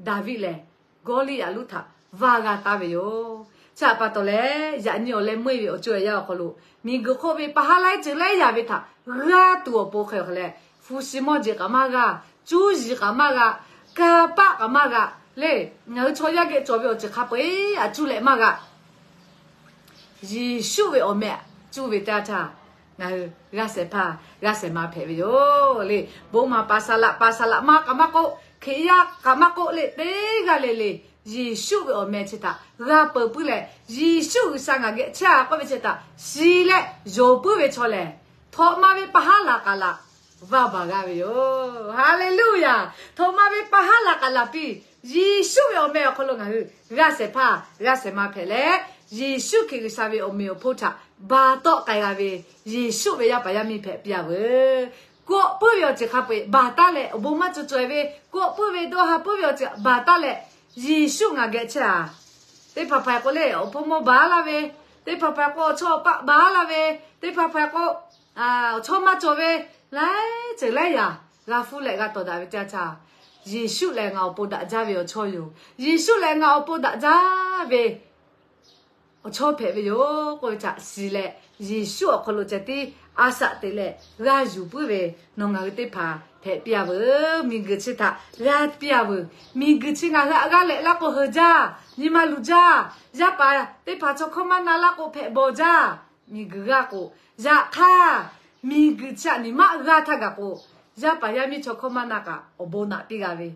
Daˍviˆ lehˬ Gawˇliˇyaꞈ lonˉ htaꞈ vaˇ g'a taˍ ve yoˬ. Chi aꞈ pa taw leh, yaꞈ nyi awˬ leh meuˇ ve awˬ co awˬ yanˇ awˬ hk'aw lo, miˬguiˬ hk'oˆ ve pa haˉ laiˉ ceuˬ laiˉ yaꞈ ve htaꞈ g'a tuˬ awˬ pon hk'e awˬ hk'e leh, hpu shi mawˇ jeˬ kaꞈ maˇ g'a, cuˇ yiˍ kaꞈ maˇ g'a, kanˇ paˆ kaꞈ maˇ g'a le. Ngaˬ hui chaw yaˇ geh cawˬ ve awˬ ceuˬ hk'a peu-eˬ aꞈ cuˇ leh maˇ g'a. Yeˍsuˆ ve awˬ meh aꞈ cuˇ ve teˇ yanˇ htaˇ, ngaˬ hui g'a shehˍ hpaˇ g'a shehˍ ma hpehꞈ ve yoˬ le. Bon maˍ paˍ saˍ laꞈ, paˍ saˍ laꞈ ma kaꞈ maˇ k'oˆ, Hkriꞈ yaˇ kaꞈ maˇ k'oˆ le, teˇ g'aˇ le le, Yeˍsuˆ ve awˬ meh chi htaꞈ g'a peuˬ puiˉ leh, Yeˍsuˆ G'uiˬsha ngaˬ geh chehˇ aꞈ k'oˆ ve chi htaꞈ shiˍ leh yonˍ puiˉ ve chaw lehˬ, htaꞈ ma ve pa haˉ laˬ k'aꞈ laˬ, vaˇ baˬ g'a ve yoˬ. Haˍleˍluˇyaˬ. Htaꞈ ma ve pa haˉ laˬ k'aꞈ laˬ piˇ. Yeˍsuˆ ve awˬ meh awˬ hk'aw lo ngaˬ hui g'a shehˍ hpaˇ g'a shehˍ ma hpehꞈ leh, Yeˍsuˆ Hkriꞈ G'uiˬsha ve awˬ meꞈ awˬ hponˇ htaꞈ baˬ tawˆ k'ai g'a ve Yeˍsuˆ ve yaˇ paˍ yaˇ miˇ hpehꞈ piˇ a veuˬ. Kawˆ puiˉ ve awˬ ceuˬ hk'a peu-eˬ baˬ taˉ leh, awˬ bon maˇ cawˬ caweh ve kawˆ puiˉ ve dawˇ ha puiˉ ve awˬ ceuˬ baˬ taˉ leh, Yeˍsuˆ ngaˬ geh chehˇ aꞈ. Teˇ hpaˍ hpaˍ k'o le, awˬ hpawˇ mawˇ baˬ laˇ ve, teˇ hpaˍ hpaˍ k'o awˬ chawˇ awˬ paˆ baˬ laˇ ve, teˇ hpaˍ hpaˍ k'o awˬ chawˇ maˇ cawˬ ve, laiˉ ceuˬ laiˉ yaꞈ g'a hpuˇ leh g'a tawˍ daꞈ ve teˇ yanˇ htaˇ, Yeˍsuˆ lehˬ ngaˬ awˬ pon daꞈ jaˇ ve awˬ chawˇ yoˬ. Yeˍsuˆ lehˬ ngaˬ awˬ pon daꞈ jaˇ ve awˬ chawˇ hpehꞈ ve yoˬ k'oˆ ve htaꞈ shiˍ leh, Yeˍsuˆ awˬ hk'aw lo ceh tiˉ a shaꞈ teꞈ leh g'a yuˬ puiˉ ve nawˬ ngaˬ hui teˇ hpaˍ hpehꞈ piˇ a veuˬ. Miˬguiˬ chi htaꞈ g'a piˇ a veuˬ. Miˬguiˬ chi ngaˬ hui aꞈ g'aˇ lehꞈ laˇ k'o heuˬ jaˇ, nyi ma luˬ jaˇ, yaˇ paˍ teˇ hpaˍ chaw hkawˇ maˇ na laˇ k'o hpehꞈ bawˬ jaˇ. Miˬguiˬ g'aˇ k'o, yaꞈ hk'aˇ miˬguiˬ chi aꞈ niˬ maˆ g'aˇ htaˇ gaˬ k'o, yaˇ paˍ yaˇ miˇ chaw hkawˇ maˇ na kaꞈ awˬ bon naꞈ piˇ g'a ve.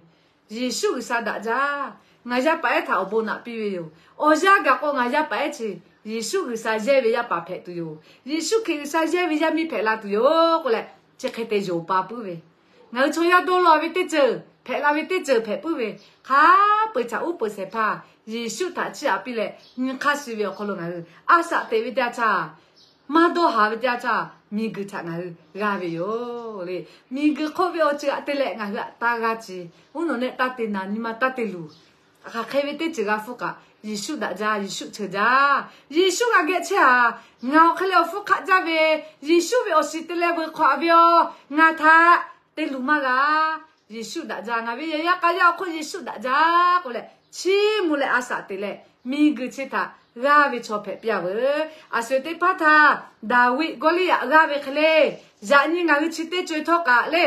Yeˍsuˆ G'uiˬsha daꞈ jaˇ. Ngaˬ yaˇ paˍ ehˉ htaꞈ awˬ bon naꞈ piˇ ve yoˬ. Awˬ yanˇ gaˬ k'o ngaˬ yaˇ paˍ ehˉ chi Yeˍsuˆ G'uiˬsha yehˇ ve yaˇ paˍ hpehꞈ tuˬ yoˬ. Yeˍsuˆ Hkriꞈ G'uiˬsha yehˇ ve yaˇ miˇ hpehꞈ la tuˬ yoˬ k'oˆ leh, chi hk'e te yonˍ pa puiˉ ve, ngaˬ hui chaw yaˇ dawˇ law ve teˇ ceuˬ hpehꞈ la ve teˇ ceuˬ hpehꞈ puiˉ ve, hk'a peu-eˬ htaꞈ uˉ peunˍ shehˍ hpaˇ Yeˍsuˆ htaꞈ chiˇ aꞈ piˇ leh, nyi hk'aˇ suh ve awˬ hk'aw lo ngaˬ hui a shaꞈ teꞈ ve teˇ yanˇ htaˇ, maˇ dawˇ haˍ ve teˇ yanˇ htaˇ, miˬguiˬ htaꞈ ngaˬ hui g'a ve yoˬ le. Miˬguiˬ hk'oˆ ve awˬ ceuˬ aꞈ te leh ngaˬ hui aꞈ taˇ g'aˇ ce. Uˉ nawˬ nehˆ taˇ te naˍ, nyi ma taˇ te luˬ. Hk'aˬ hk'e ve teˇ ceuˬ g'a hpuˇ kaꞈ, Yeˍsuˆ daꞈ jaˇ, Yeˍsuˆ cheuˬ jaˇ. Yeˍsuˆ ngaˬ geh chehˇ aꞈ, ngaˬ awˬ hk'e leh awˬ hpfuhˇ hk'aˆ jaˇ ve, Yeˍsuˆ ve awˬ shiˍ te leh veuˬ hk'awꞈ ve yoˬ. Ngaˬ htaꞈ te luˬ maˇ g'a. Yeˍsuˆ daꞈ jaˇ. Ngaˬ ve yaꞈ yaˇ k'a yaˇ awˬ hk'oˆ Yeˍsuˆ daꞈ jaˇ k'oˆ leh, chiˇ mvuh leh a shaꞈ teꞈ leh, miˬguiˬ chi htaꞈ g'a ve chaw hpehꞈ piˇ a veuˬ. A sho teˇ hpaˇ htaˇ, Daˍviˆ Gawˇliˇyaꞈ g'aˇ ve hk'e le, yaꞈ nyi ngaˬ hui chi teˇ co e htawˇ kaꞈ le,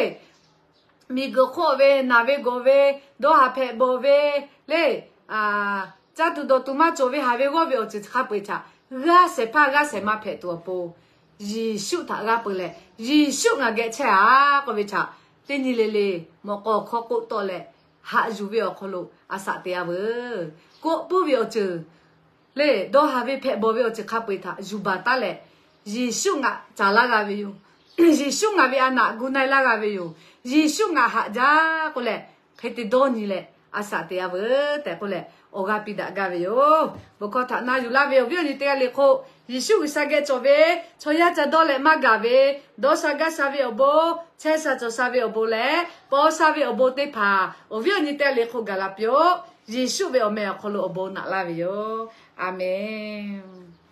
miˬguiˬ hk'oˆ ve naˬ ve gawˬ ve, dawˇ haˍ hpehꞈ bawˬ ve le, caˇ tuˬ dawˬ tuˬ maˇ cawˬ ve haˍ ve g'awˇ ve awˬ ceuˬ hk'a peu-eˬ htaꞈ g'a shehˍ hpaˇ g'a shehˍ ma hpehꞈ tuˬ awˬ pon, Yeˍsuˆ htaꞈ g'a peu leh, Yeˍsuˆ ngaˬ geh chehˇ aꞈ k'oˆ ve htaꞈ teˇ nyi le le mawꞈ k'aw hkawˇ k'oˆ tawˆ leh, haꞈ yuˬ ve awˬ hk'aw lo a shaꞈ teꞈ a veuˬ. Kawˆ puiˉ ve awˬ ceuˬ le, dawˇ haˍ ve hpehꞈ bawˬ ve awˬ ceuˬ hk'a peu-eˬ htaꞈ yuˬ baˬ taˉ leh, Yeˍsuˆ ngaˬ caˍ laˇ g'a ve yoˬ. Yeˍsuˆ ngaˬ ve a naꞈ gu na-e laˇ g'a ve yoˬ. Yeˍsuˆ ngaˬ haꞈ jaˇ k'oˆ leh, hk'e te dawˇ nyi leh a shaꞈ teꞈ a veuˬ tehꞈ k'oˆ leh, awˬ g'aˇ piˇ daꞈ gaˇ ve yoˬ. Bon hkawˇ htaꞈ na yuˬ laˇ ve awˬ viˉ awˬ nyi teˇ g'aˇ le hk'oˆ, Yeˍsuˆ G'uiˬsha geh cawˬ ve chaw yaˇ ca dawˇ leh maˇ gaˬ ve, dawˇ sha gaˇ sha ve awˬ bon, chehˇ sha cawˬ sha ve awˬ bon leh paw sha ve awˬ bon teˇ hpaˍ awˬ viˉ awˬ nyi teˇ g'aˇ le hk'oˆ gaˬ la piˇ-oˆ. Yeˍsuˆ ve awˬ meh awˬ hk'aw lo awˬ bon naꞈ laˇ ve yoˬ. A menˬ.